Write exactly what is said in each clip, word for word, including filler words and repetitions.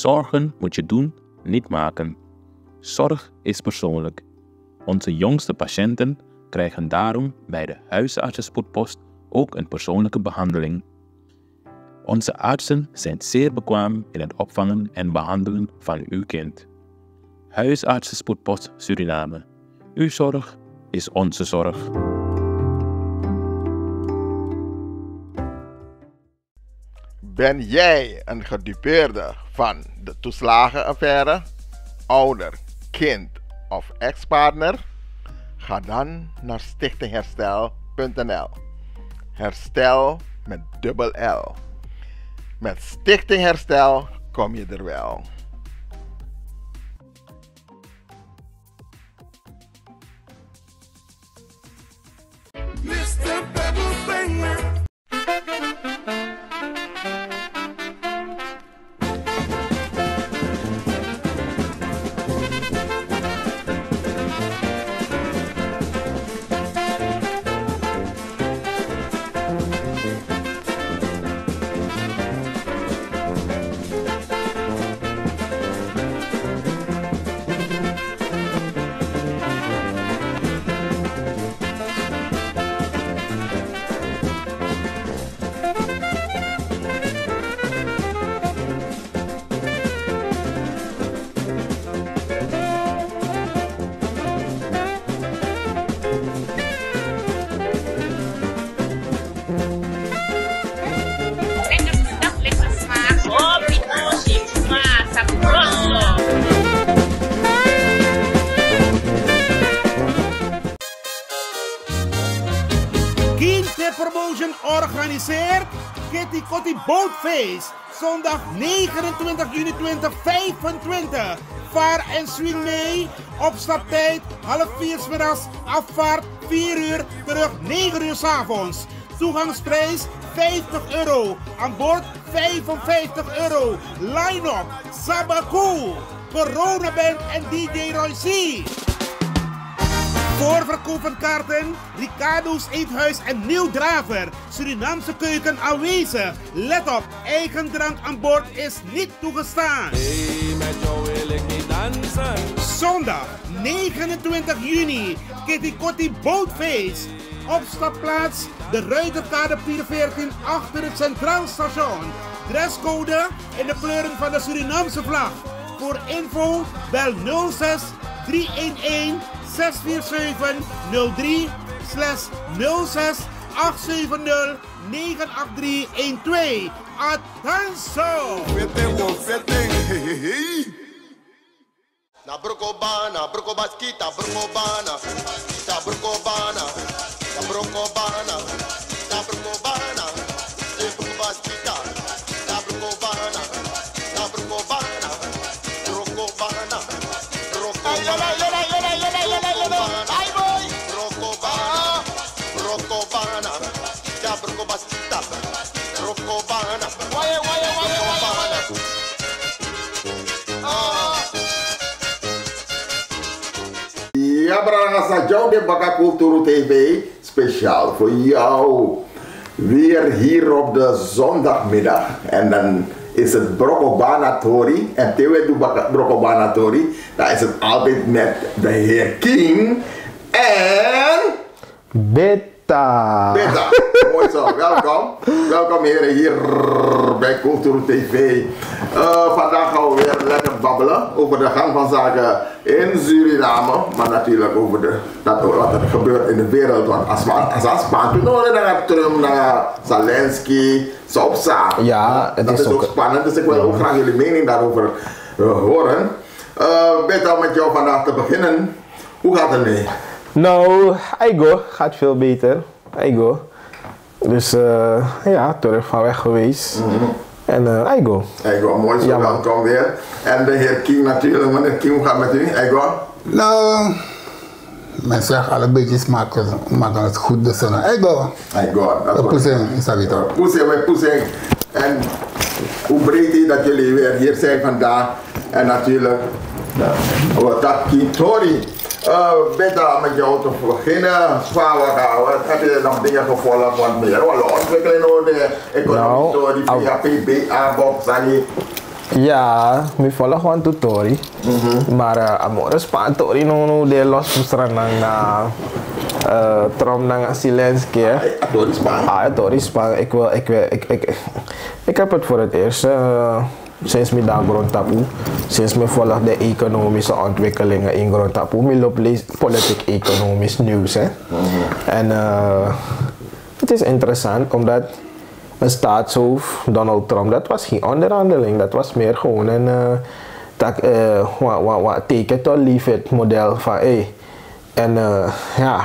Zorgen moet je doen, niet maken. Zorg is persoonlijk. Onze jongste patiënten krijgen daarom bij de huisartsenspoedpost ook een persoonlijke behandeling. Onze artsen zijn zeer bekwaam in het opvangen en behandelen van uw kind. Huisartsenspoedpost Suriname. Uw zorg is onze zorg. Ben jij een gedupeerde van de toeslagenaffaire, ouder, kind of ex-partner? Ga dan naar stichting herstel punt n l. Herstel met dubbel L. Met Stichting Herstel kom je er wel. Kinte Promotion organiseert Kitty Kotti Bootfeest, zondag negenentwintig juni tweeduizend vijfentwintig. Vaar en swing mee. Opstaptijd half vier 's middags, afvaart vier uur, terug negen uur 's avonds. Toegangsprijs vijftig euro. Aan boord vijfenvijftig euro. Line-up: Sabaku, Corona Band en D J Roy C. Voorverkoop van kaarten: Ricardo's Eethuis en Neil Draver. Surinaamse keuken aanwezig. Let op, eigen drank aan boord is niet toegestaan. Hey, met jou wil ik niet dansen. Zondag negenentwintig juni, Kitty Kotti Bootfeest. Opstapplaats: de Ruiterkade veertien achter het Centraal Station. Dresscode in de kleuren van de Surinaamse vlag. Voor info bel nul zes drie een een zes vier zeven nul drie slash nul zes acht zeven nul negen acht drie een twee. Atanso! Fete wo fete, hey, hey, hey. Na broko bana, broko baskita, broko bana, kita broko bana, kita broko bana, kita broko bana, kita broko baskita, kita broko bana, kita broko bana, broko bana, broko bana, broko bana, broko bana, kita broko baskita, broko bana, broko bana. Ah. Ya, brada, nanga san dya un de baka. Kulturu T V, speciaal voor jou. Weer hier op de zondagmiddag. En dan is het Brokobana Tori. En te we doen baka-, Brokobana Tori, dan is het altijd met de heer King en Beta. Beta. Mooi zo, welkom. Welkom, heren, hier bij Kulturu T V. Eh, vandaag gaan we weer lekker babbelen over de gang van zaken in Suriname, maar natuurlijk over de, dat, wat er gebeurt in de wereld. Want als we, als we Spaanse nodig, dan gaat Trump naar Zelensky, zo op zaak. Ja, het is ook spannend, dus ik wil ook graag jullie mening daarover, eh, horen. Eh, Beta, om met jou vandaag te beginnen. Hoe gaat het mee? Nou, I go. Gaat veel beter. I go. Dus, eh, ja, terug van weg geweest. Mhm. En, eh, I go. I go, mooi zo, welkom weer. En de heer King natuurlijk, meneer King, hoe gaat het met u? I go. Nou, men zegt alle beetjes maken, maken het goed, dus, eh, I go. I go, dat is goed. Pusing, is dat beter? Pusing, we pusing. En hoe breed is dat jullie weer hier zijn vandaag? En natuurlijk, we taki tori. Eh, Beta, met jou te beginnen. Fa waka, wat heb je nog dingen gevolgd? Want meer, we ontwikkeling over de economie, nou, tori, via P B A, Bob, Sani. Ya, mi follow gewoon tu tori. Maar a more span tori no no de los fu sranang na Trump nanga Zelensky. A tori span, ik wil, ik wil, ik, ik, ik heb het voor het eerst sinds mi daar grondtapu, sinds mi volg de economische ontwikkelingen in grondtapu, mi loop lees politiek economisch nieuws, hè. En het is interessant omdat een staatshoofd, Donald Trump, dat was geen onderhandeling, dat was meer gewoon een tak, wat teken to leave it model van, hey. En ja,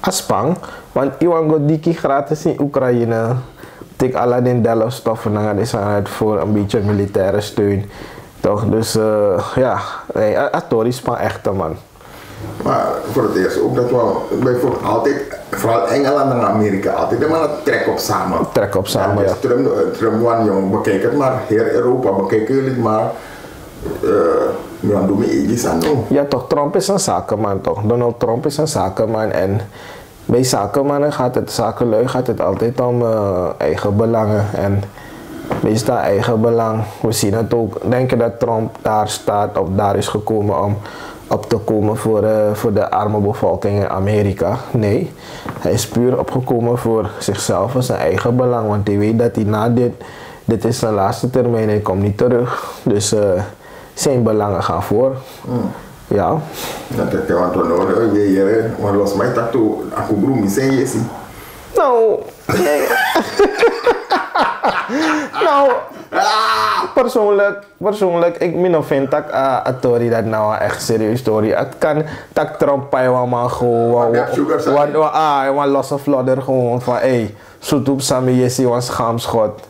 a span, want iwan go diki gratis in Oekraïne, tik ala den delfstoffen nanga den sani uit voor een beetje militaire steun. Toch, dus ja, a tori span echte man. Maar voor het eerst ook dat we bijvoorbeeld altijd, vooral Engeland en Amerika, altijd helemaal het trek op samen. Trek op samen, ja. Trump, Trump wan jong, bekijk het maar, heel Europa, bekijken jullie het maar. Wan doe me egi sano. Ja, toch, Trump is een zakenman, toch? Donald Trump is een zakenman en bij zakenmannen gaat het, zakenlui gaat het altijd om eigen belangen. En meestal eigen belang. We zien het ook, denken dat Trump daar staat of daar is gekomen om op te komen voor, voor de arme bevolking in Amerika. Nee, hij is puur opgekomen voor zichzelf en zijn eigen belang. Want hij weet dat hij na dit, dit is zijn laatste termijn, hij komt niet terug. Dus zijn belangen gaan voor. Ja. Dat heb je want we nodig. We hier, want los mij dat toe, akubru mi zijn je. Nou, nou, persoonlijk, persoonlijk, ik mi no vind dat a tori dat nou een echt serieus tori. Het kan dat Trump pai wan man gewoon, wan losse flodder gewoon van, hey, sutup sami yesi wan schaamschot.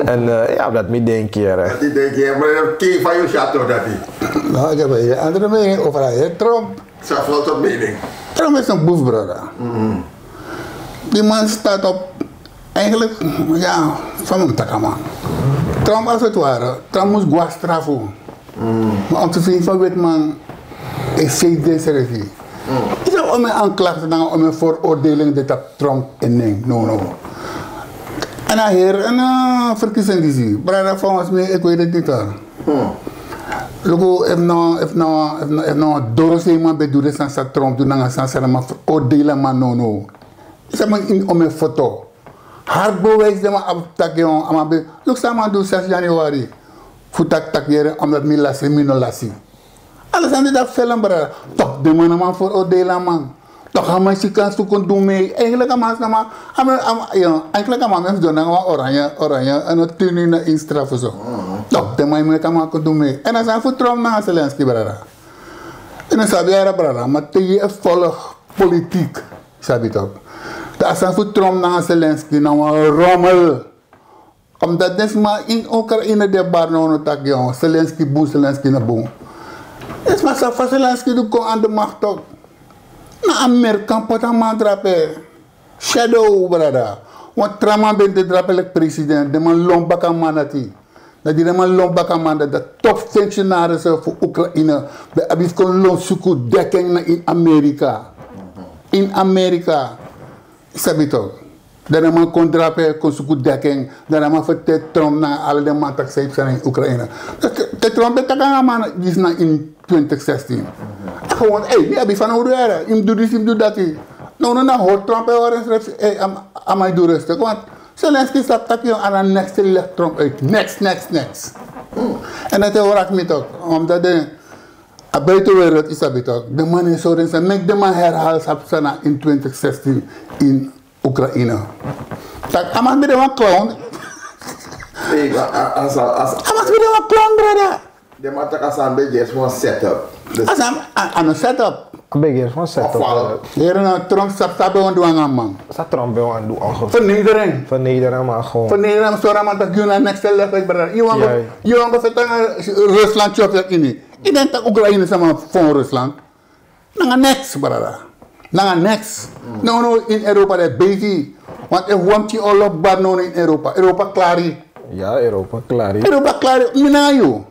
En ja, dat mi denk hier. Dat mi denk hier, maar dat ken van je chat toch dat niet. Nou, ik heb een hele andere mening over hij Trump. Zelf wel tot mening. Trump is een boef, brother. Die man staat op, eigenlijk, ja, van mijn takaman. Trump als het ware, Trump moest gwa strafu. Maar om te zien van witman, is steeds deze regie. Is er om mijn aanklachten, dan om mijn veroordeling, dit dat Trump en nee, no, no. En hij hier een verkiezing die zie. Brada, volgens mij, ik weet het niet hoor. Luku, if no, if no, if no, if no, doro se man be du de san sa Trump du nanga san sa man veroordelen man no no. Isa man in ome foto. Hard bewijs de man abi taki on, a man be, luku san man du zes januari. Fu taki taki yere, omdat mi lasi, mi no lasi. Ala sani dati felon brada. Toch den man na man veroordelen a man. Toch a man si kan suku du mee. Eigenlijk a man na man, a man, a man, ja, eigenlijk a man mens dona wan oranje, oranje, en het tuni na in straf zo. Toch den man meki a man kon du mee. En a sani fu Trump nanga Zelensky brada. En a sabi yara brada, maar te je volg politiek, sabi toch. Dan a sani fu Trump nanga Zelensky na wan rommel. Omdat den sma in Oekraïne de bar no no taki yon, Zelensky bun, Zelensky no bun. Den sma sabi fa Zelensky du kon aan de macht toch. Na Amerika poti a man drape. Shadow brada. Wan tra man ben de drape leki president, den man lon baka man dati. Na di den man lon baka man dati, dati top functionaris fu Oekraïne ben abi fu kon lon suku dekking na in Amerika. In Amerika. Sabi toch. Dan a man kon drape, kon suku dekking. Dan a man fertel Trump nanga ala den man taki san e psa na in Oekraïne. Te Trump ben taki nanga a man disi na in twintig zestien. Gewoon, hey, mi abi fanowdu yara. Yu mus du disi, yu mus du dati. No, no, na hori Trump e hori ensrefi, hey, a man e du rustig. Want Zelensky sabi taki a na next te leg Trump uit. Next, next, next. En dati e wraki mi toch. Omdat den a buitenwereld, yu sabi toch. Den man e sori en san meki den man herhaal san psa na in twintig zestien in Oekraïne. Tak' a man ben de wan clown. Hey, a, a, a, a, a man ben de wan clown, brada. Den man taki a sani ben gersi wan setup. A sani, a, a no setup. A ben gersi wan setup. Here na Trump sabi san ben wani du nanga a man. San Trump ben wani du ongeveer? Vernedering. Vernedering man gewoon. Vernedering, sori a man taki yu na next level, brada. Yu wani go, yu wani go feti nanga Rusland, chop yu ini. Yu denki taki Oekraïne sama fon Rusland? Nanga niks, brada. Nanga niks. No, no, in Europa de beti. Want efu wan pikin oorlog bari no no in Europa, Europa klari. Ja, Europa klari. Europa klari. Mi nanga yu.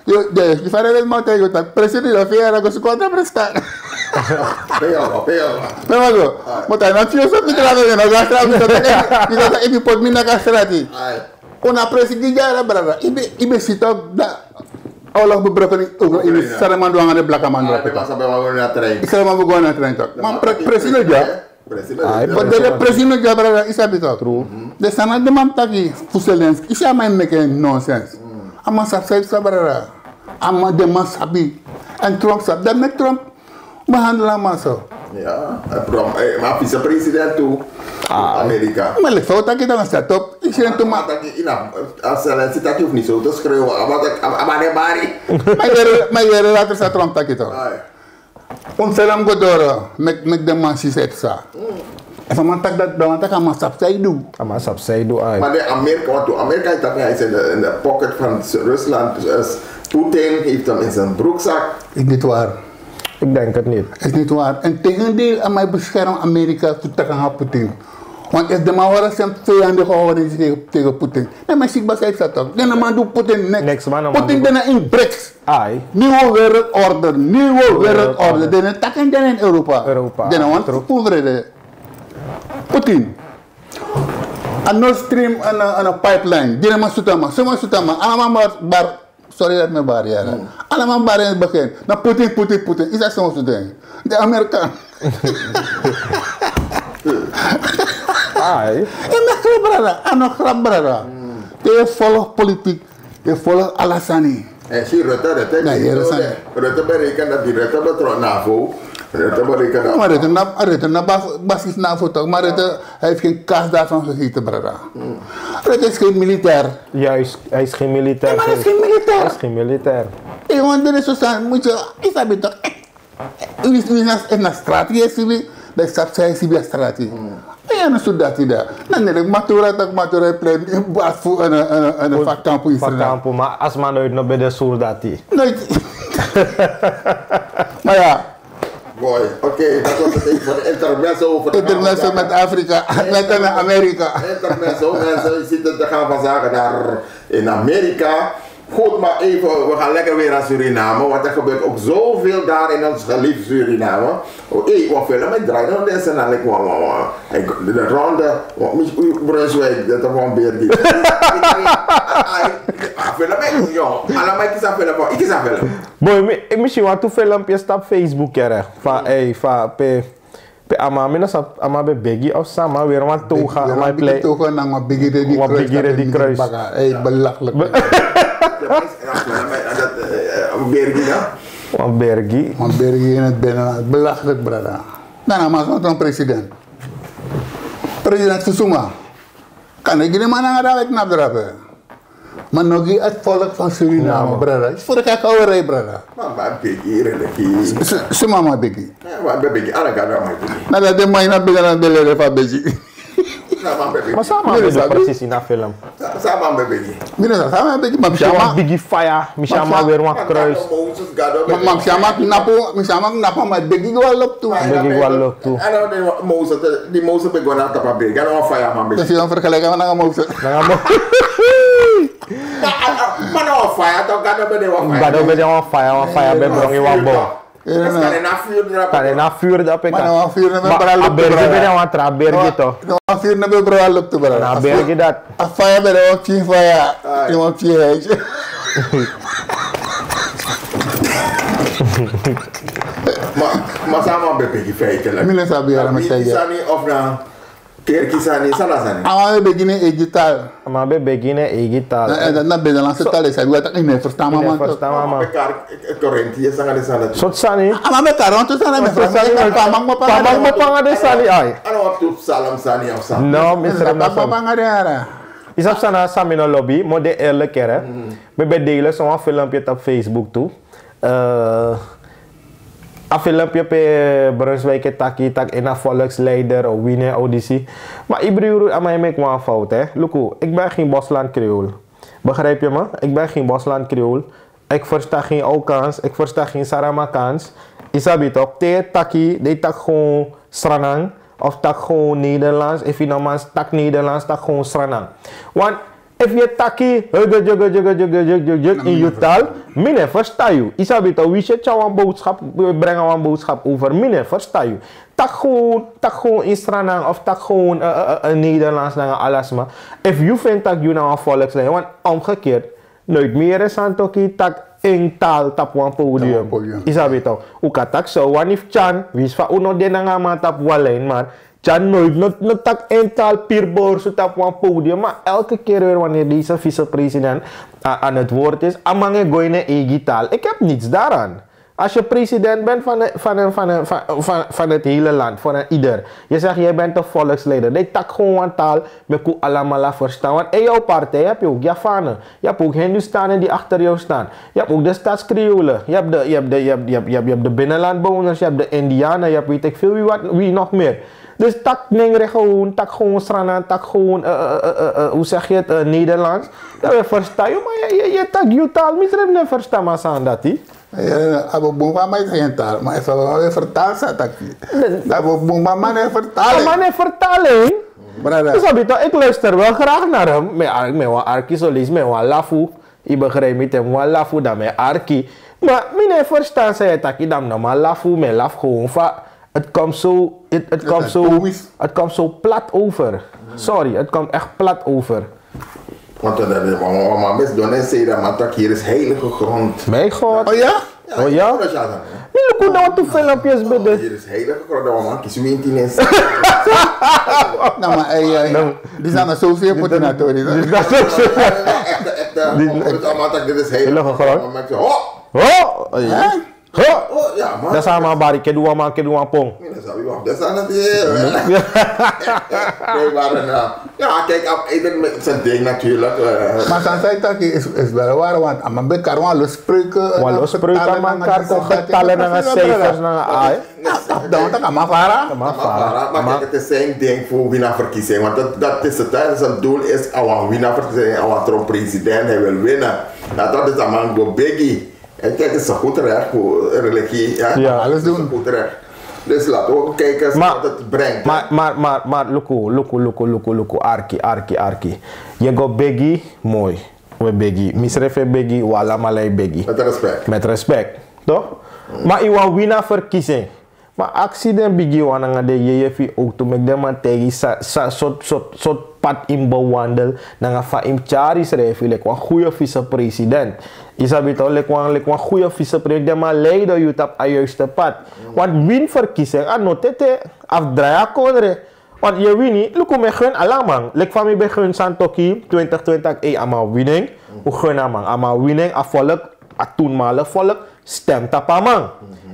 Yu, de, di fara de mata yu taki president of yara go suku wan tra president. Pe yu o go, pe yu o go. Pe yu o go. Mata na fiyo so mi tra go, no go a strati, mi sa taki, mi sa taki efu yu poti mi naki a strati. Una presi gi dyara brada. Ibi ibi sito da. Oorlog bebreken over ini saraman dwanga de blakaman dra peka. Saraman begon na trein tok. Man presi no dya. But de presi no dya brada, isabi tok. De sana de man taki fu Zelensky isi a man meke nonsens. A man sabi sabi sa brada. A man de man sabi. En Trump sabi dat met Trump. Behandel a man so. Ya, ma a vicepresident tu. Amerika. Ma leki fa o taki dan a set op. Isi en tu ma. Taki ina a Zelensky taki fu ni so te skrew a man taki a man de bari. Ma yere ma yere later sa Trump taki to. Un selam go doro mek mek de man si set sa. Efu a man taki dat dan man taki a man sabi sa i du. A man sabi sa i du ai. Maar de Amerika want tu Amerika is dat hij is in de in de pocket van Rusland. Dus Putin heeft hem in zijn broekzak. Is niet waar. Ik denk het niet. Is niet waar. En tegendeel a man bescherm Amerika fu taki nanga Putin. Want efu de man wara sem vijandig gehouden is tegen tegen Putin. Dan man sik basa ik sa tok dan a man du Putin niks. Putin ben na in brics. Ai. Nieuwe wereldorde, nieuwe wereldorde. Den e taki en den in Europa. Den e want fu vrede. Putin. A Nord Stream en a pipeline. Dina man sutama suma sutama alaman bar bar. Sorry dat mi bar yara. Alaman bar in begin na Putin Putin Putin isa suma sutama. De Amerikaan. Ai. En na grap brada a no grap brada. Te volg politiek. Yu e follow ala sani. En si Rutte Rutte Rutte bereken dat die Rutte betrok navo. Rutte bereken dat. Maar Rutte na Rutte na basis navo toch maar Rutte hij heeft geen kaas daarvan gegeten brada. Rutte is geen militair. Juist, hij is geen militair. Maar hij is geen militair. Hij is geen militair. Hey want dit is zo staan moet je iets hebben toch. Wi na straat yu e sibi. Dan yu sabi san yu e sibi a straat yu. Yu e no sudati da. Na nede matura tak matura e plei bas fu en fakampu in srina. Ma asma noit no ben de surdati. Noit. Ma ya. Boy, oké, dat was het even voor de intermezzo over de intermezzo met Afrika. Met Amerika. Intermezzo mensen, je ziet het te gaan van zaken daar in Amerika. Goed, maar even, we gaan lekker weer naar Suriname, want er gebeurt ook zoveel daar in ons geliefd Suriname. Oh, hey, wat film ik draai dan deze en ik wan wan wan. De ronde, Brunswijk, dat is wan Bergi. Film ik, jong, allemaal ik is aan film, ik is aan film. Boy, misschien wat tu filmpjes op Facebook, ja, van, hey, van, pe. Pe a man mi no sabi a man ben begi of san a man weri wan toga a man e plei. Toga nanga wan bigi redi kruis. Ei belachelijk. Bergi dan. Wan bergi. Wan bergi in het binnenland belachelijk brada. Dan a man sma tan president. President fu suma. Kan e gi den man nanga dan weki na drape. Ma no gi a volk van Suriname brada. Yu fu de kaka o rei brada. Mama begi releki. Su mama begi. Mama begi ala gado mama begi. Na dati den man ini a begi na den lele fu a begi. Ma san a man ben du presisi ini a film? San a man ben begi? Mi no sabi san a man begi ma mi si a man bigi faya. Mi si a man weri wan kruis. Ma mi si a man knapu. Mi si a man knapu a man begi gi wan loktu. Begi gi wan loktu. Di mose ben go na tapu a begi a no wan faya man begi. Dati yu wan ferkeliki a man nanga mose. Nanga mose. Ma na wan faya tok gado ben de wan faya. Gado ben de wan faya wan faya ben brongi wan bon. Kande na furu drape. Kande na furu drape. Ma na wan furu na ben bra luktu bra. A bergi ben de wan tra bergi tok. Na wan furu na ben bra luktu bra. Na bergi dati. A faya ben de wan pikin faya. Yu wan pikin huis. Ma san a man ben begi feitelijk? Mi no sabi yara mi taigi. Sani of na kerki sani san na sani? A man ben begi na en eigi tal. A man ben begi na en eigi tal. Na binnenlandse tal e sabi wata ini e ferstan mama. Korinti e sanga de sani. Sortu sani. A man ben kari wantu sani mi ferstan. Pamang mo panga de sani ai. A no wantu psalm sani of sani. No mi srem na pamang de ara. Yu sabi san na san mi no lobi mi o de eerlijk yere. Mi ben dele so wan filmpje tapu Facebook tu. A filmpje pe Brunswijk e taki tak' ini a volksleider o wini en audisi. Ma ibri yuru a man e meki wan fout hè. Luku, ik ben gen bosland kreol. Begrijp yu mi? Ik ben gen bosland kreol. Ik versta gen aukans, ik versta gen saramakans. Yu sabi tok te yu e taki den e taki gewoon sranang. Of taki gewoon nederlands efu yu no man taki nederlands taki gewoon sranang. Want efu yu e taki hugedjugedjugedjugedjugedjugedjug in yu tal, mi no e ferstan yu. Yu sabi tok wi si e tyari wan boodskap, wi e brengi wan boodskap over mi no e ferstan yu. Tak gewoon, tak gewoon in Sranan of tak gewoon uh, uh, uh, Nederlands nanga alasma. If you vind tak you na wan volksleider, want omgekeerd, nooit meer is aan toki tak in taal tap wan podium. Isabi toch, u kan tak zo wan if chan, wins fa uno de nanga man tap wan lijn, maar chan nooit no, no tak in taal pir borsu tap wan podium. Maar elke keer weer wanneer deze vicepresident uh, aan het woord is, amange goine egi taal. Ik heb niets daaraan. Als je president bent van, de, van, een, van, een, van, van, van het hele land, van een ieder. Je zegt, jij bent een volksleider. Nee, tak gewoon wan taal, me ku alamala verstaan. Want in jouw partij heb je ook Javanen. Je hebt ook Hindustanen die achter jou staan. Je hebt ook de stadskriolen. Je hebt de, je hebt de, je hebt, je hebt, je hebt, je hebt de binnenlandbewoners, je hebt de Indianen, je hebt weet ik veel wie, wat, wie nog meer. Dus tak nengre gewoon, tak gewoon Sranan, tak gewoon, uh, uh, uh, uh, uh, hoe zeg je het, uh, Nederlands. Dan we verstaan je, maar je, je, je tak je taal, misrem ne verstaan maar saan dat, hè? Abo bun fa mai sa yen tal ma efa wan we fertal sa taki. Abo bun fa man e fertal. Man e fertal en. Brada. Dus abito, ik luister wel graag naar hem. Me arki, me wan arki so lees me wan lafu. I begrijp me tem wan lafu dan me arki. Maar mi ne verstaan sa ye taki dan no man lafu, me laf gewoon fa. Het komt zo, het, het komt zo, het komt zo plat over. Sorry, het komt echt plat over. Want dan dan dan mama mama mes don en zei dat man tak hier is heilige grond. Mijn god. Oh ja? Oh ja? Mi luku na tu filmpjes bede. Hier is heilige grond dan man kisi winti nen. Na ma ei ei. Di sana so se poti na tori. Di sana so se. Echt echt. Dit is heilige grond. Oh. Oh. Huh? Huh? Oh, ja, man. Dat is allemaal barri. Kedu wan man, kedu wan pong. Dat is allemaal die. Nee, maar, eh, ja, kijk, af- ik ben met zijn ding natuurlijk. Eh. Maar dan zei dat is, is wel waar, want aan mijn bekar wan lo spreuken. Wan lo spreuken, man, karko getallen en cijfers en ai. Dan tak aan mijn vara. Maar kijk, het is zijn ding voor winnaar verkiezing. Want dat, dat is het, hè. Zijn doel is, awan winnaar verkiezing, awan Trump president, hij wil winnen. Dat, dat is aan man go biggie. En kijk, het is een goed recht voor religie. Ja? Ja. Alles doen. Goed recht. Dus laten we ook kijken wat het brengt. Maar, maar, maar, maar, luku, luku, luku, luku, luku, arki, arki, arki. Je go begi, mooi. We begi. Misrefe begi, we allemaal begi. Met respect. Met respect. Toch? Maar je wil winnaar verkiezing. Maar actie den bigi wan nanga den jeje fu yu ook to make den man taigi sa sa sort sort sort pad in bewandel nanga fa in tyari srefi like wan goede vicepresident. Isabi toch like wan like wan goede vicepresident den man leiden yu tap a juiste pad. Want win verkiezing a no tete afdraai a kondre. Want ye wini luku me gun alaman like fa mi ben gun santoki twintig twintig ei a man wining. U gun a man a man wining a volk a toenmalig volk. Stem tapu a man.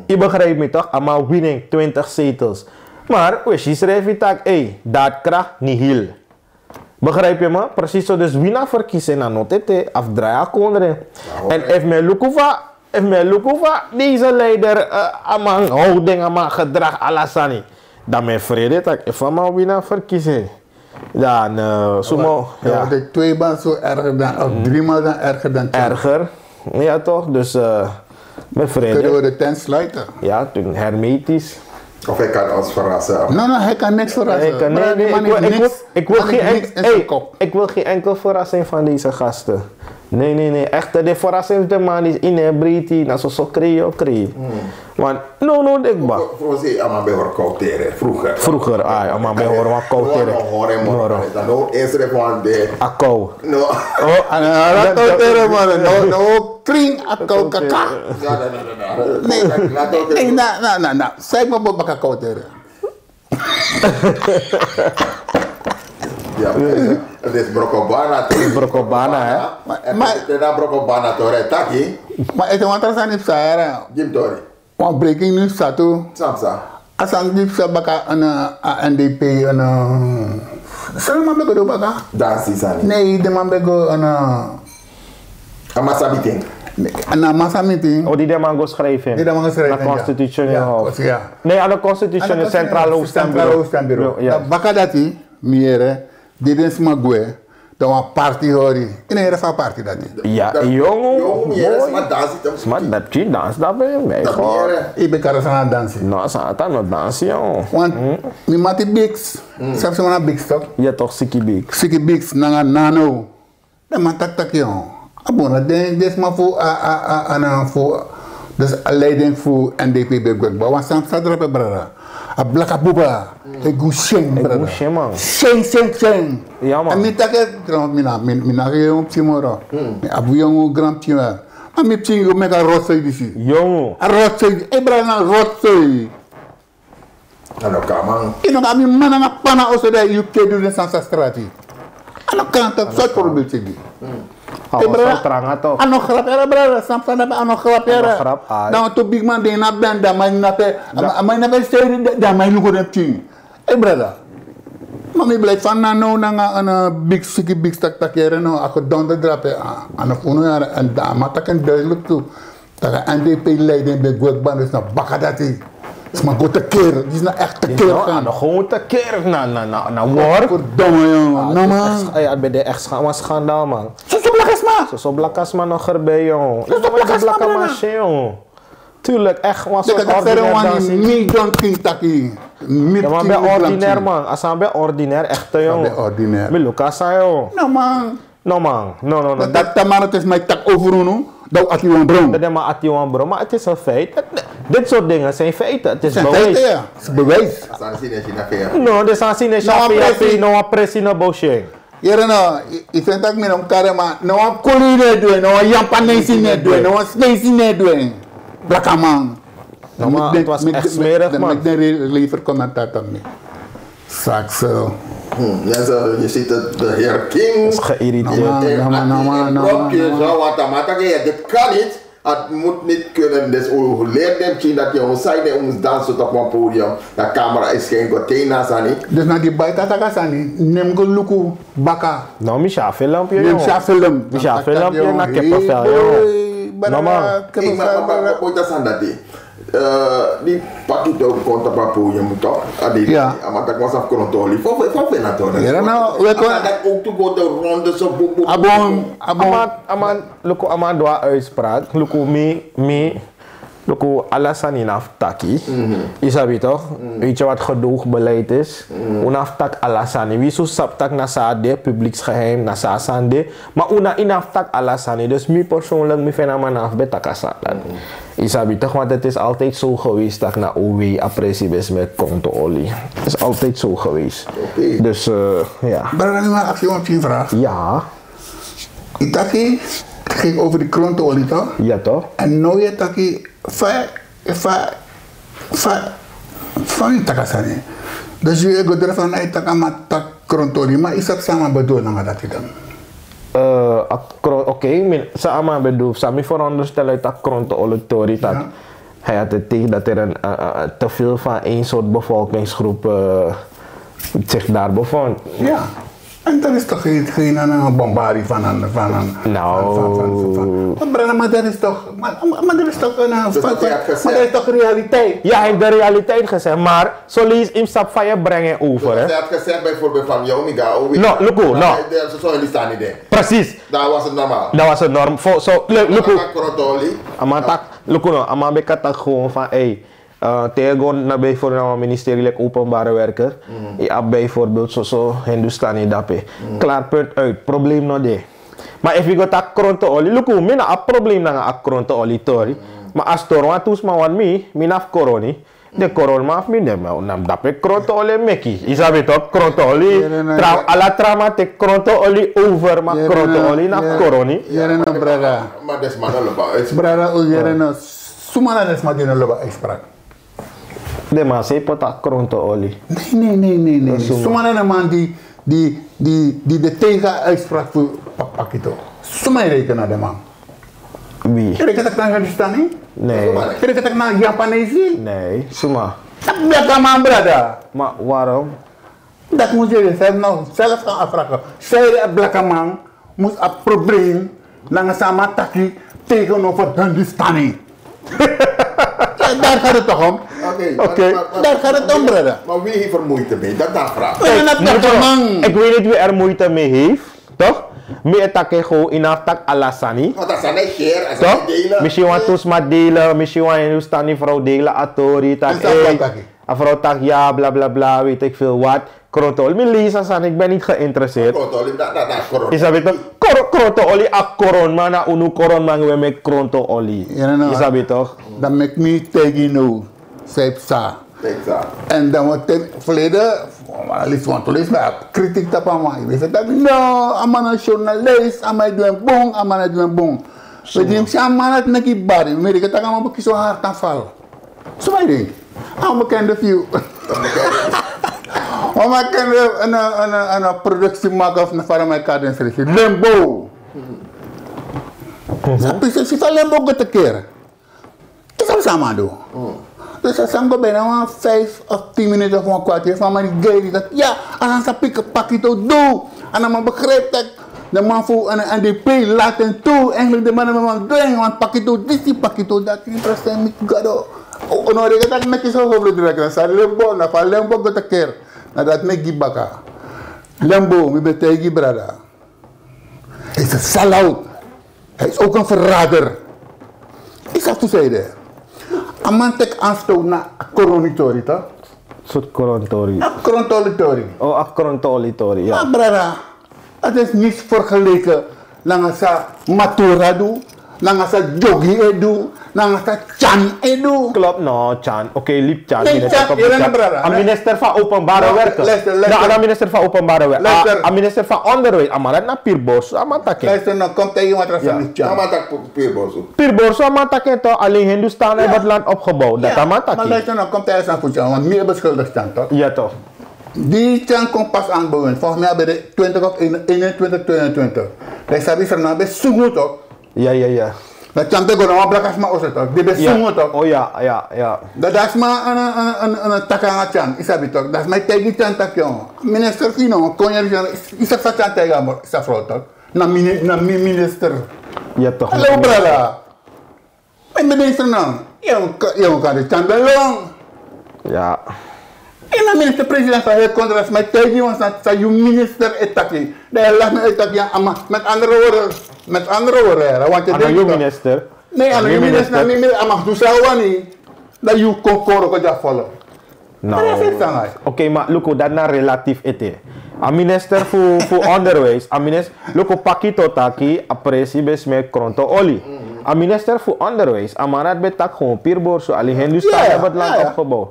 Yu begrijp mi toch a man wining twintig zetels. Maar we si srefi tak ei daadkracht nihil. Begrijp yu man precies so dus wina verkiezing na no tete afdraai a kondre. En efu mi e luku fa efu mi e luku fa deze leider a man houding a man gedrag ala sani, dan mi e frede tak efu a man wina verkiezing. Dan sumo. Twee ban so erger dan of drie mal dan erger dan erger. Ja toch dus. Mijn vrienden. Kunnen we de tent sluiten? Ja, toen hermetisch. Of hij kan ons verrassen. No no hij kan niks verrassen. Ik wil geen enkel verrassing van deze gasten. Nee nee nee echt de verrassing de man is in en breiti na so so krei o krei. Want no no dikba. Vroeger a man ben hori koutere. Vroeger a man ben hori wan koutere. Moro. Dan no esre van de a kou. No. Oh a na a koutere moro no no. Kring a kou kaka. Nee nee nee nee na na na na sai mo bo baka koutere. Ya, het is brokobana toch. Brokobana hè. Maar het is brokobana toch hè taki. Maar het is wan tra sani psa yara. Gim tori. Wan breaking news psa tu. San psa. A sani di psa baka a N D P a. San man bego do baka. Dansi sani. Nee den man bego a. A man sabi ten. Na a man sabi ten. O di den man go schrijven. Di den man go schrijven na constitution. Nee a de constitution central hoofdstandbureau. Baka dati mi yere di den sma gwe. Dan wan party hori. Yu no yere fu a party dati. Ya yongu. Sma dati dansi dape. Yu ben kari a sani na dansi. No a sani ata no dansi yongu. Want mi mati biks. Sabi sma na biks tok. Ya tok siki biks. Siki biks nanga nano. Dan man taki taki yon. A bun na den sma fu a a a a na fu. Dus a leiding fu N D P ben gwe kba wan sani psa drape brada. A blaka buba e go shen, brada. Shen, shen, shen. En mi taki, mi na, mi na, mi na yongu pikin moro. Mi abi yongu granpikin. Ma mi pikin go meki a rotzooi disi. Yongu. A rotzooi. E brada, na rotzooi. A no kan, man. Yu no kan abi man nanga papa na oso, dan yu pikin du den sani san strati. A no kan, tak' sortu problem teki. A no grap yara, brada. San pasa na a no grap yara. Dan tu bigi man de na ben, dan man na pe, a man na pe seri, dan man luku den pikin. E brada. Ma mi blijf fan na no nanga a bigi siki, bigi stak tak' yere no, a gedonde drape. A no funu yara, en dan a man taki en duidelijk tu. Tak' a N D P leiding ben gwe kba, dus na baka dati. Sma go te kere, disi na echt te kere. No, a no gewoon te kere, na, na, na, na war. Verdomme, jongen. No, man. A ben de echt scha-, wan schandaal, man. Soso blaka sma. Soso blaka sma no gerbi, jongen. Soso blaka sma, brada. Tuurlijk, echt wan soort ordinair dansi. Mi don ting taki. Mi ben ordinair, man. A sani ben ordinair, echt, jongen. Mi luku a sani, jongen. No, man. No, man. No, no, no. Dat tamara tes mai tak over unu. Dat ati wan bron. Dat ma ati wan bron. Maar het is een feit. Het, dit soort dingen zijn feiten. Het is bewijs. Het is bewijs. No, de sani ne shafi, no wan presi, no wan presi, no bullshit. Yere no, i, i seni taki mi no kari, ma no wan koli ne du en, no wan Japanesi ne du en, no wan Sinesi ne du en. Blakaman. No, maar het was echt smerig, man. Dan meki den lever commentaar dan mi. Saxo. Hmm, ja, zo, je ziet het, de heer King is geïrriteerd. No, man, no, man, no, man, no, man, no, man. Rob Curaçao, want a man taki, ja, dit kan niet. Het moet niet kunnen. Dus u leert hem zien dat je moet zijn, u moet dansen op een podium. Dat camera is geen container, sani. Dus na di bai taki a sani, neem go luku baka. No, mi si a filmpje, jongen. Mi si a filmpje. Mi si a filmpje, na kippenvel, jongen. No, man. Kippenvel, brada. Oi, taki a sani dati. Eh, di pakito kon tapu a podium, toch? A man taki wan sani fu kronto oli. Fa, fa, fa, fa na toch? Yere no, we kon. A man taki ook tu go de ronde so, boem, boem, boem. A man, a man, luku, a man du a uitspraak. Luku mi, mi, luku, ala sani na fu taki. Mhm. Yu sabi toch? Mhm. Weet je wat gedoogbeleid is? Mhm. Un na fu taki ala sani. Wi su sabi taki na san a de, publieksgeheim, na san a sani de. Ma un na, yu na fu taki ala sani. Dus mi persoonlijk, mi feni a man na fu ben taki a sani dati. Mhm. Yu sabi toch, want het is altijd zo geweest taki na O W a presi ben meki kronto oli. Het is altijd zo geweest. Oké. Dus, eh, ja. Brada, mi mag ask yu wan pikin vraag? Ja. Yu taki, ging over di kronto oli, toch? Ja, toch? En now yu e taki, fa, fa, fa, fa yu e taki a sani. Dus yu e go dra fan na yu taki a man taki kronto oli, ma yu sabi san a man bedoel nanga dati dan? Eh, a kron-, oké, mi, san a man bedoel, san mi veronderstel uit a kronto oli tori taki. Ja. Hij had het tegen dat er een, eh, eh, te veel van één soort bevolkingsgroep, eh, zich daar bevond. Ja. En dat is toch geen, geen, eh, bombardie van een, van een, nou, van, van, van, van, van. Maar brada, maar dat is toch, maar, maar, maar dat is toch een, eh, dat is wat hij had gezegd. Maar dat is toch realiteit? Ja, hij heeft de realiteit gezegd, maar zo lees in Sapphire brengen over, hè. Dus hij had gezegd bijvoorbeeld van, yo, mi ga, oh, no, luku, no. Hij, de, zo, zo, die staan niet in. Precies. Dat was het normaal. Dat was het norm-, voor, zo, lu-, luku. Kronto oli. A man taki, luku no, a man ben kan taki gewoon van, hey, eh, te yu go na bijvoorbeeld na wan ministerie like openbare werken, mhm, yu abi bijvoorbeeld soso Hindustani dape. Mhm. Klaar, punt uit. Probleem no de. Ma efu yu go taki kronto oli, luku, mi no abi probleem nanga a kronto oli tori. Mhm. Ma a stori wantu sma, want mi, mi na fu koroni. Den koronman fu mi, den man, na dape kronto oli e meki. Yu sabi toch, kronto oli, tra-, ala trauma teki kronto oli over, ma kronto oli na fu koroni. Yere no, brada. Ma den sma no lobi a uitspraak. Brada, o yere no, suma na den sma di no lobi a uitspraak? Den man sei poti a kronto oli. Nee, nee, nee, nee, nee. Suma? Suma na den man di, di, di, di de tegen a uitspraak fu pa-, pakito? Suma e reken na den man? Wie? Yu reken taki na Hindustani? Nee. Yu reken taki na Japanesi? Nee, suma. Taki blakaman, brada. Maar waarom? Dat moet je jezelf nou zelf gaan afvragen. Zij, a blakaman, mus a probleem nanga san a man taki tegenover Hindustani. Ja, daar gaat het toch om. Oké, oké, maar, maar, daar gaat het om, brada. Maar wie heeft er moeite mee? Dat, dat vraag ik. Hey, ik weet niet wie er moeite mee heeft. Toch? Mi e taki gewoon, yu na fu taki ala sani. Want a sani e share, a sani e delen. Mi si wantu sma delen, mi si wan Hindustani vrouw delen a tori, taki, hey, a vrouw taki, ja, bla, bla, bla, weet ik veel wat. Kronto oli, mi lees a sani, ik ben niet geïnteresseerd. Kronto oli, dat, dat, dat, kronto. Yu sabi toch? Kro-, kronto oli, a koronman, na unu koronman, we meki kronto oli. Yu sabi toch? Dan meki mi taigi yu now, san yu psa. Exact. En dan wat ten verleden, list want list maar kritiek tapu a man. Yu weet dat no, a man na journalist, a man e du en bun, a man e du en bun. We denken, a man had neki bari, maar ik tak a man bekiezen hard aanval. Zo wij denken. A man bekende view. A man kende een, een, een, een productie maken of een farmacie kaart en selectie. Limbo. Sa pisi si fa limbo go te kere. Te sabi san a man du. Dus a sani go bijna wan vijf of tien minuten of wan kwartier fu a man di geri taki ya, a sani san Piki Pakito du. A no man begrijp taki den man fu N D P laat en tu. Eigenlijk den man no man du en, want Pakito disi, Pakito dati, interesting mi gado. O no rege taki meki so hofle direct na sa limbo, na fa limbo go te kere. Na dati meki gi baka. Limbo, mi ben taigi brada. Hij is een sellout. Hij is ook een verrader. Is dat toezijde? A man teki aanstoot na koronitori, toch? Sort koronitori. A koronitori. Oh, a koronitori, ya. Ah, brada, het is niets vergeleken nanga sa Matura du, nanga sa Jogi e du, nanga sa Chan e du. Klopt, no, Chan. Oké, lip Chan. Nee, minister Chan, van, yere na brada. A minister van openbare werken. Luister, luister. No, a minister van openbare werken. Luister. A, a minister van onderwijs. A man na Piri Borsu, a man taki. Luister, no, kom tegen wat Rasami Chan. A man taki Piri Borsu. Piri Borsu, a man taki toch, alleen Hindustan hebben het land opgebouwd. Dat a man taki. Maar luister, no, kom tegen Rasami Chan, want meer beschuldigd Chan, toch? Ja, toch. Die Chan komt pas aan bewind. Volgens mij hebben de twintig of eenentwintig, tweeëntwintig. Dan sabi Fernand ben sungu, toch? Ya, ya, ya. Na Chan ben go na wan blaka sma oso, tok. Di ben sungu, tok. Oh ya, ya, ya. Dan dati sma, an, an, an, an, an taki nanga Chan, yu sabi, tok. Dati sma e taigi Chan taki, yon, minister fu yu no, kon yere, yu sabi san Chan taigi a frow, tok. Na mini-, na mi minister. Ya, tok. Hallo, brada. Mi minister no. Yu kan de Chan ben long. Ya. Yu na minister president san heri kontra, sma e taigi yu wan sani san yu minister e taki. Dan yu lasi mi e taki, ya, a man, met andere woorden, met andere woorden, ya, want yu a no yu minister. Nee, a no yu minister, na mi, mi, a man du san a wani. Dan yu kon koro kon dya follow. No. Oké, ma luku, dati na relatief ete. A minister fu, fu onderwijs, a minister, luku, Pakito taki, a presi ben smeki kronto oli. A minister fu onderwijs, a man dati ben taki gewoon Piri Borsu, alleen Hindustan hebben het land opgebouwd.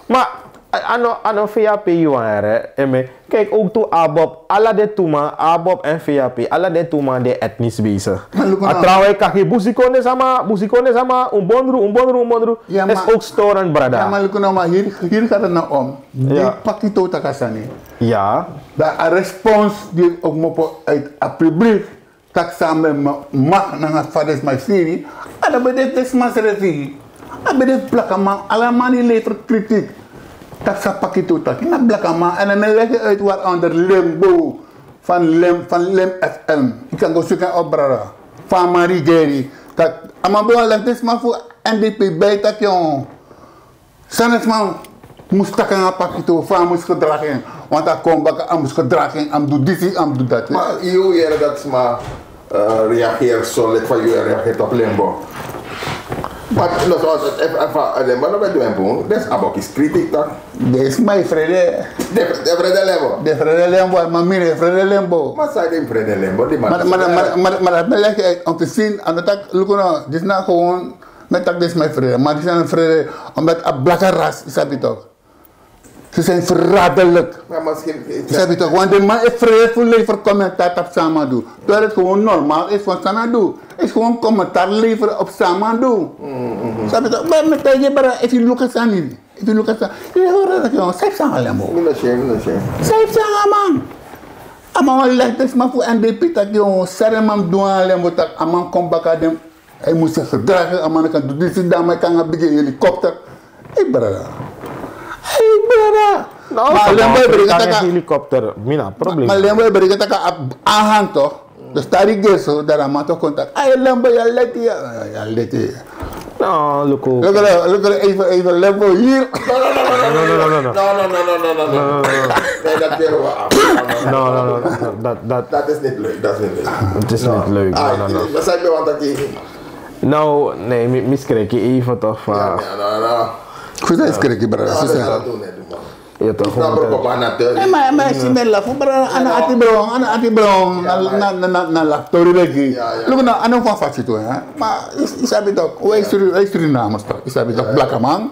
Maar a, a no, a no V H P yu wan here, eme. Kijk, ook tu ABOP, ala den tu man, ABOP en V H P, ala den tu man den etnisch bezig. A trouwens, kaki busikondee sama, busikondee sama, un bondru, un bondru, un bondru, is ook storend, brada. Ya, maar luku no, maar hier, hier gaat het nou om. Di Pakito taki a sani. Ya. Dan a respons di yu o kmopo uit a publiek. Taki san a man, ma, nanga fa den sma e firi. A no ben de, den sma srefi. A ben de blakaman, ala man e lever kritiek. Taki san Pakito taki, na blakaman. En dan mi e leg uit waaronder Limbo. Van Lim, van Lim F M. Yu kan go suku en op, brada. Fa a man regeri. Taki a man ben wan leg den sma fu N D P bij taki, yon. San den sma mus taki nanga Pakito, fa a mus gedragen. Want a kon baka, a mus gedragen, a mus du disi, a mus du dati. Maar yu yere dati sma, eh, reageer so, leki fa yu reageer op Limbo. Maar no, so, efu, efu, eh, Limbo no ben du en bun, dus ABOP kisi kritiek, toch? Den sma e frede. Den, den frede Limbo. Den frede Limbo, maar mi no e frede Limbo. Maar san den frede Limbo, die man. Maar, maar, maar, maar, maar dat ben leg uit om te zien, a no taki, luku no, disi na gewoon Mi e taki den sma e frede, maar die zijn vrede omdat a blaka ras, yu sabi toch. Ze zijn verraderlijk. Maar misschien, yu sabi toch, want den man e frede fu lever commentaar tapu san a man du. Terwijl het gewoon normaal is van san a man du. Is gewoon commentaar leveren op san a man du. Yu sabi toch, maar mi e taigi yu, brada, efu yu luku a sani, efu yu luku a sani, yu e hori taki, yu sabi san a man. Mi no si en, mi no si en. Sabi san a man. A man wan leg den sma fu N D P taki, yu sabi san a man du nanga Limbo, taki a man kon baka den. Hij moest zich gedragen, a man kan du disi, dan a man kan nanga bigi helikopter. Hey, brada. Hey, brada. No, maar Limbo e bari taki helikopter, mi no abi problem. Maar Limbo e bari taki a, a hand toch. Dus tari geso, dan a man toch kon taki. Hey, Limbo, yu leti, yu, yu leti. No, luku. Luku, luku, even, even Limbo hier. No, no, no, no, no, no. No, no, no, no, no, no. Nee, dat willen we af. No, no, no, no, no, dat, dat, dat is niet leuk, dat is niet leuk. Het is niet leuk, no, no, no. Dat zijn we, want dat die... No, nee, mi, mi skreki even toch van... Ja, ja, no, no. Fu san yu skreki, brada? Fu san? Ja, toch, gewoon. Nee, maar, maar si mi e lafu, brada, a no ati bron, a no ati bron, na, na, na, na, na laftori leki. Ja, ja. Luku no, a no fu a fasi tu, hè. Maar yu, yu sabi toch, wij Suri-, wij Surinamers toch, yu sabi toch, blakaman.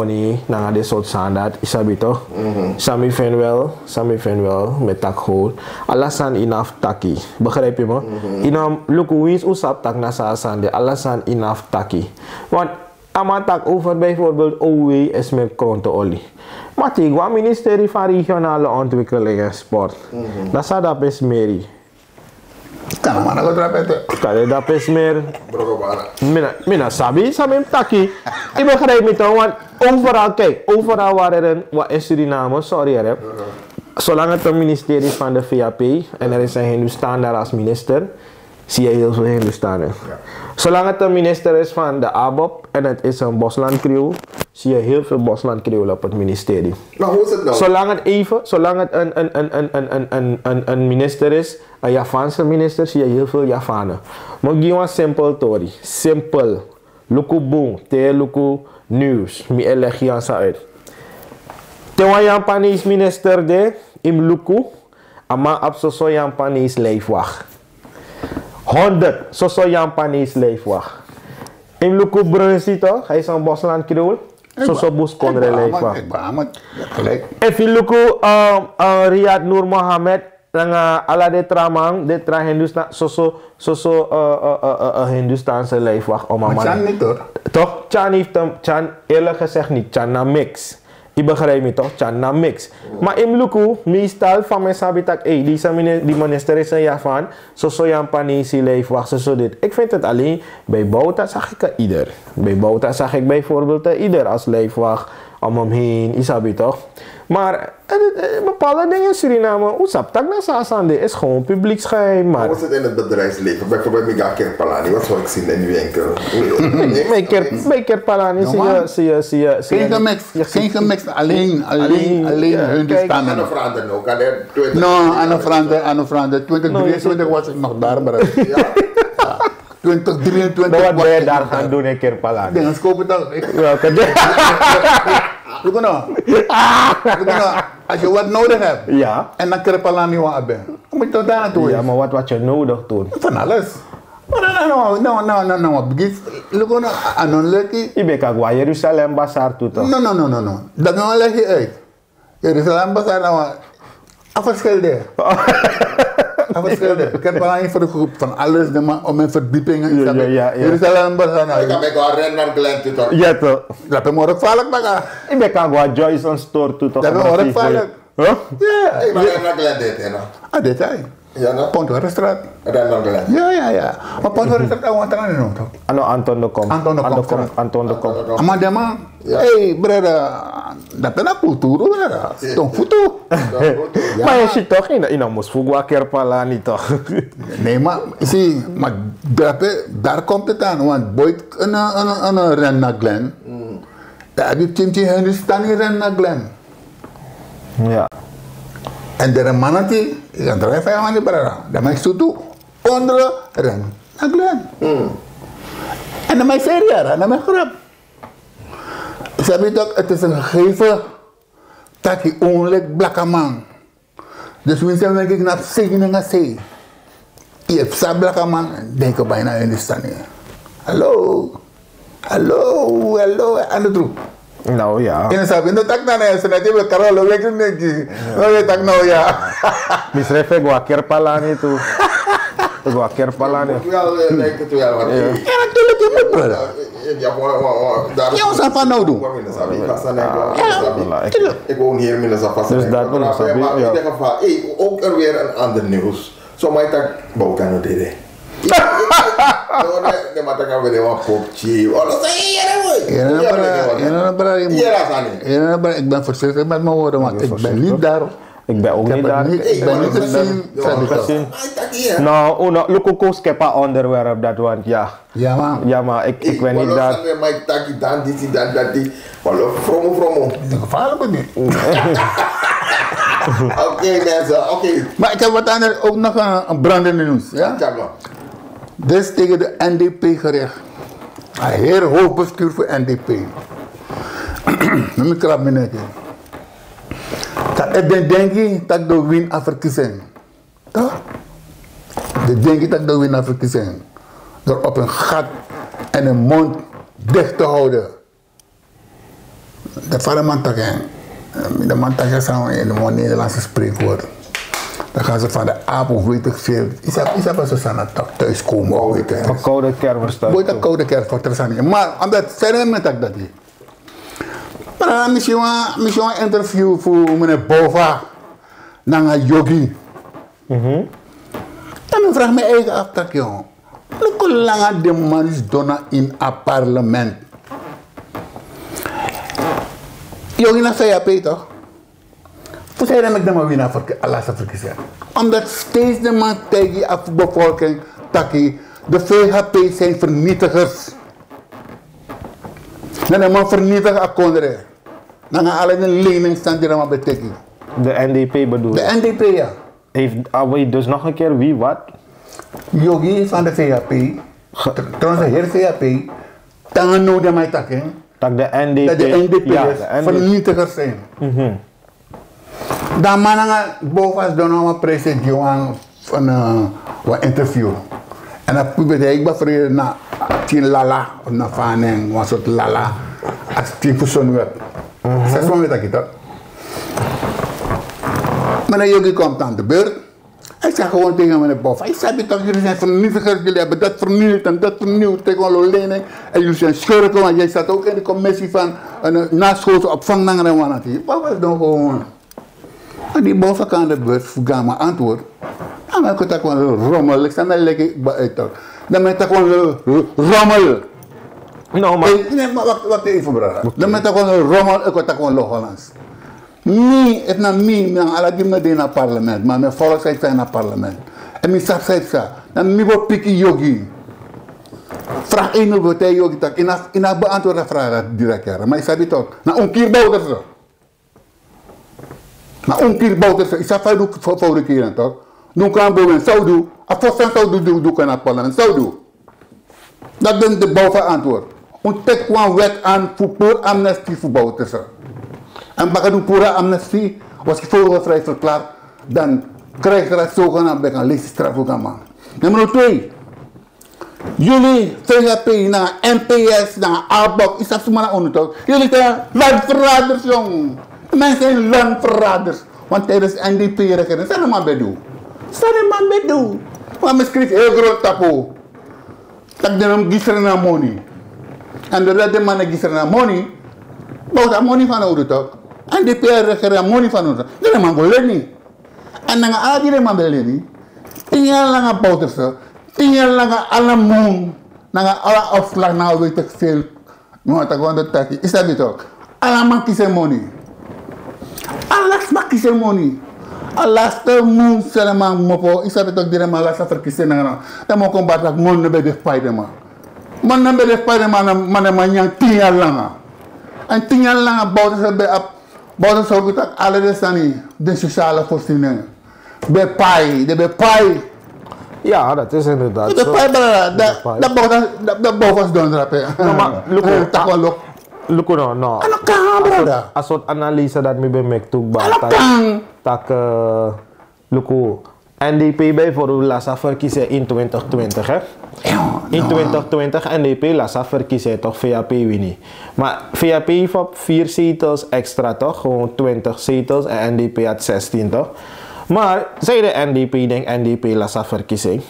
moni nanga den sortu sani dati, yu sabi toch. San mi feni wel, san mi feni wel, mi e taki gewoon. Ala sani yu no abi fu taki. Begrijp yu mi? Yu no luku, winsi un sabi taki na so a sani de, ala sani yu no abi fu taki. Want a man taki over bijvoorbeeld O W S met krontenoli. Ma te yu go na ministerie van Regionale Ontwikkeling en Sport, dan san dape smeri. Kan a man no go drape ete. Kan dape smeri. Broko bara. Mi no, mi no sabi san mi mus taki. Yu begrijp mi toch, want overal, kijk, overal waar er een, wat in Suriname, sorry, hè. Zolang het een ministerie van de V A P en er is een Hindoestaan daar als minister, zie je heel veel Hindoestanen. Zolang het een minister is van de ABOP en het is een Bosland Creool, zie je heel veel Bosland Creool op het ministerie. Maar hoe is het nou? Zolang het even, zolang het een, een, een, een, een, een, een, een minister is, een Javaanse minister, zie je heel veel Javanen. Moet ik je een simpel tori. Simpel. Luku bun, te luku nieuws, mi e leg yu san uit. Te wan Japanese minister de, yu mus luku, a man abi soso Japanese lijfwacht. Honderd soso Japanese lijfwacht. Yu mus luku Brunsi toch, hij is een Bosland Creool. Soso buskondre lijfwacht. Efu yu luku, um, uh, Riyad Nur Mohammed, nanga ala den tra man, den tra Hindustan, soso, soso, uh, uh, uh, uh, uh, Hindustanse lijfwacht om a man. Toch, Chan heeft hem, Chan, eerlijk gezegd niet, Chan na mix. Yu begrijp mi toch, Chan na mix. Maar yu mus luku, meestal van mensen heb ik tak, hey, deze mini-, die minister is een Javaan, soso Japanese lijfwacht, soso dit. Ik vind het alleen, bij Bouta zag ik een ieder. Bij Bouta zag ik bijvoorbeeld een ieder als lijfwacht om hem heen, yu sabi toch. Maar, eh, eh, bepaalde dingen in Suriname, un sabi tak na so a sani de, is gewoon publieksgeheim, maar hoe is het in het bedrijfsleven? Bijvoorbeeld, mi go na Kerpalani, wat zou ik zien in die winkel? Bij Ker-, bij Kerpalani zie je, zie je, zie je, zie je. Geen gemix, geen gemix, alleen, alleen, alleen hun bestaan. No, aan de veranderen, aan de veranderen. Twintig drieëntwintig was ik nog daar, maar. Twintig drieëntwintig. Dan wat ben je daar gaan doen in Kerpalani? Dingen kopen toch? Welke dingen? Luku no. Luku no. Als je wat nodig hebt. Ja. En dan Kerpalani wan abi. Dan moet je toch daar naartoe. Ja, maar wat, wat je nodig doet? Van alles. Maar dan, no, no, no, no, no, begin. Luku no, a no leki. Yu ben kan go na Jeruzalem Bazaar tu toch? No, no, no, no, no. Dat no leg je uit. Jeruzalem Bazaar na wan. A verschil de. A verschil de. Kerpalani verkoopt van alles, de man, om en verdiepingen, yu sabi. Ja, ja, ja. Jeruzalem Bazaar na. Yu kan go na Remnant Glen tu toch? Ja toch. Dat is more gevaarlijk, baka. Yu ben kan go na Joyce en store tu toch? Dat is more gevaarlijk. Huh? Ja. Hey, maar Remnant Glen dit, hè, no? A detail. Ja, no? Pontwerkstraat. Remnant Glen. Ja, ja, ja. Maar Pontwerkstraat, a wan tra no, toch? A no, Anton de Kom. Anton de Kom. Anton de Kom. Anton de Kom. A man de man. Ja. Hey, brada, dat is een cultuur, brada. Ston futu. Ston futu. Ja. Maar je ziet toch, yu no, yu no mus fu go na Kerpalani toch? Nee, maar, zie, maar daar, daar komt het aan, want boy, een, een, een, een Remnant Glen. Mm. Dan heb je Chim Chim Hindustani Remnant Glen. Ja. En de man dati, yu kan drijven van die brada. Dan maak je zo toe, onder Remnant Glen. Mm. En dan maak je serie, dan maak je grap. Sabi toch, het is een gegeven dat je onlik blakaman. Dus winsi a weki knapu sei nanga sei. Yu e psa blakaman, dan yu kan bai na Hindustani. Hallo? Hallo, hallo, a no tru? No, ya. Yu no sabi, no taki na na yu, so na yu ben kari olo weki neki. No, yu e taki no, ya. Mi srefi e go na Kerpalani tu. E go na Kerpalani. Ya, ya, ya, ya. Ya, natuurlijk, yu moet, brada. Yu o sabi fa now du. Dus dat, no, sabi, ja. Ook er weer een ander nieuws. Somebody taki Bouka no dede. No, no, no, maar dan gaan we weer een popje. Oh, dat is hier, hè, boy. Ja, no, no, brada, ik ben voorzichtig met mijn woorden, want ik ben niet daar Ik ben ook niet daar. Ik ben niet gezien. Gezien. No, uno, luku kon skip a onderwerp dat want ja. Ja man. Ja, maar ik, ik ben niet daar. Mike taki dan disi dan dati. Walo fromo fromo. Dat gevaarlijk of niet? Oké mensen, oké. Maar ik heb wat anders, ook nog een, een brandende nieuws. Ja? Tjaba. Dit is tegen de N D P gericht. Een heel hoog bestuur voor N D P. Noem ik krap meneer. Dat ik denk denk ik dat de win aan verkiezing. Toch? De denk ik dat de win aan verkiezing. Door op een gat en een mond dicht te houden. De vader man taki en de man taki en san in de Nederlandse spreekwoord. Dan gaan ze van de aap of weet ik veel. Isa isa van Susana toch thuiskomen of weet ik veel. Koude kermis Boy dat toch. Koude kermis toch tersani. Maar omdat zij nemen tak dat die. Maar dan misschien een misschien een interview voor meneer Bova. Nanga Yogi. Dan mi vraag mi eigen aftak jong. Luku langa de man is dona in a parlement. Yogi na C H P toch? Fu zei dan met de man wina voor alasse verkiezing. Omdat steeds de man tegen af bevolking taki de V H P zijn vernietigers. Na de man vernietig a kondre. Nanga ala den lening san di na man ben teki. De N D P bedoel. De N D P ya. Heeft, ah, wait, dus nog een keer, wie, wat? Yogi van de V H P. Trouwens de hele V H P. Tanga no de man taki. Dat de N D P. Dat de N D P Ja, is de N D P. Vernietigers zijn. Dan man nanga Bovas don na wan presidensi wan wan interview. En a pubede ik bafrede na tin lala of na fanen wan sort lala. A tin fu soni wet. Sesi wan wet aki tok. Meneer Yogi komt aan de beurt. Hij zegt gewoon tegen meneer Bof, hij sabi toch, jullie zijn vernietigers, jullie hebben dat vernield en dat vernield tegen Lolene. En jullie zijn schurken, want jij zat ook in de commissie van een naschoolse opvang naar Wanati. Wat was dan gewoon? En die bovenkant de bus gaf me antwoord. Dan ben ik het ook wel rommel. Ik zei, mijn lekker, ik ben uit. Dan ben ik ook wel rommel. No, maar Hey, nee, maar wacht, wacht even, brada. Dan ben ik ook wel rommel, ik word ook wel Hollands. Mi, efu na mi, mi nanga ala di mi no de na parlement, ma mi volk san e psa na parlement. En mi sabi san e psa. Na mi bo piki Yogi. Vraag één op tij Yogi tak. Ina, ina beantwoord a vraag direct, yara. Ma yu sabi toch. Na un kiri Bouterse. Na un kiri Bouterse. Yu sabi fa yu du fa yu du kiri en toch. Dun kan bowen san yu du. A fostan san yu du, du, du kan na parlement. San yu du. Dat ben de bouw van antwoord. Un teki wan wet aan fu puru amnesty fu Bouterse. En baka di un puru a amnesty, was yu vogelvrij verklaard, dan krijg je dat zogenaamd bij een leesstraf ook aan man. Nummer twee. Jullie V H P na N P S na Albok, is dat zomaar een ondertocht. Jullie zijn landverraders, jong. De mensen zijn landverraders. Want tijdens N D P regering, zijn de man bedoel. Zijn de man bedoel. Maar misschien heel groot tapu. Tak' den no gi srena moni. Èn doordat den man no gi srena moni, bowtu a moni fanowdu tok'. Èn di pe a regeri a moni fanowdu, den man go leni. Èn nanga ala di den man ben leni, tin yari langa bowtu so, tin yari langa ala mun, nanga ala afslag nanga weti fu vel. Mi wani taki wan doti taki, yu sabi tok', ala man kisi en moni. Ala sma kisi en moni. A laste mun san den man kmopo, yu sabi tok', di den man lasi a ferkisi en nanga no, den man kon bari taki moni no ben de fu pai den man. Moni no ben de fu pai den man, ma den man nyan tin yari langa. Èn tin yari langa bowtu so ben abi, bowtu sorgu taki ala den sani, den sosiale voorzieningen ben pai, den ben pai. Ya, dat is inderdaad Den zo. pai brada, dat bowtu, dat bowtu was don drape. No, ma luku, Taki wan lo. Luku no, no. A no kan, brada. A sort analyse dat mi ben meki tu kba. A no kan. Tak, eh, luku, N D P bijvoorbeeld lasi a ferkisi en in twintig twintig, hè? In twintig twintig N D P lasi a ferkisi en toch, V H P wini. Maar V H P heeft op vier zetels extra, toch? Gewoon twintig zetels en N D P had zestien, toch? Maar zei de N D P, denk N D P lasi a ferkisi en.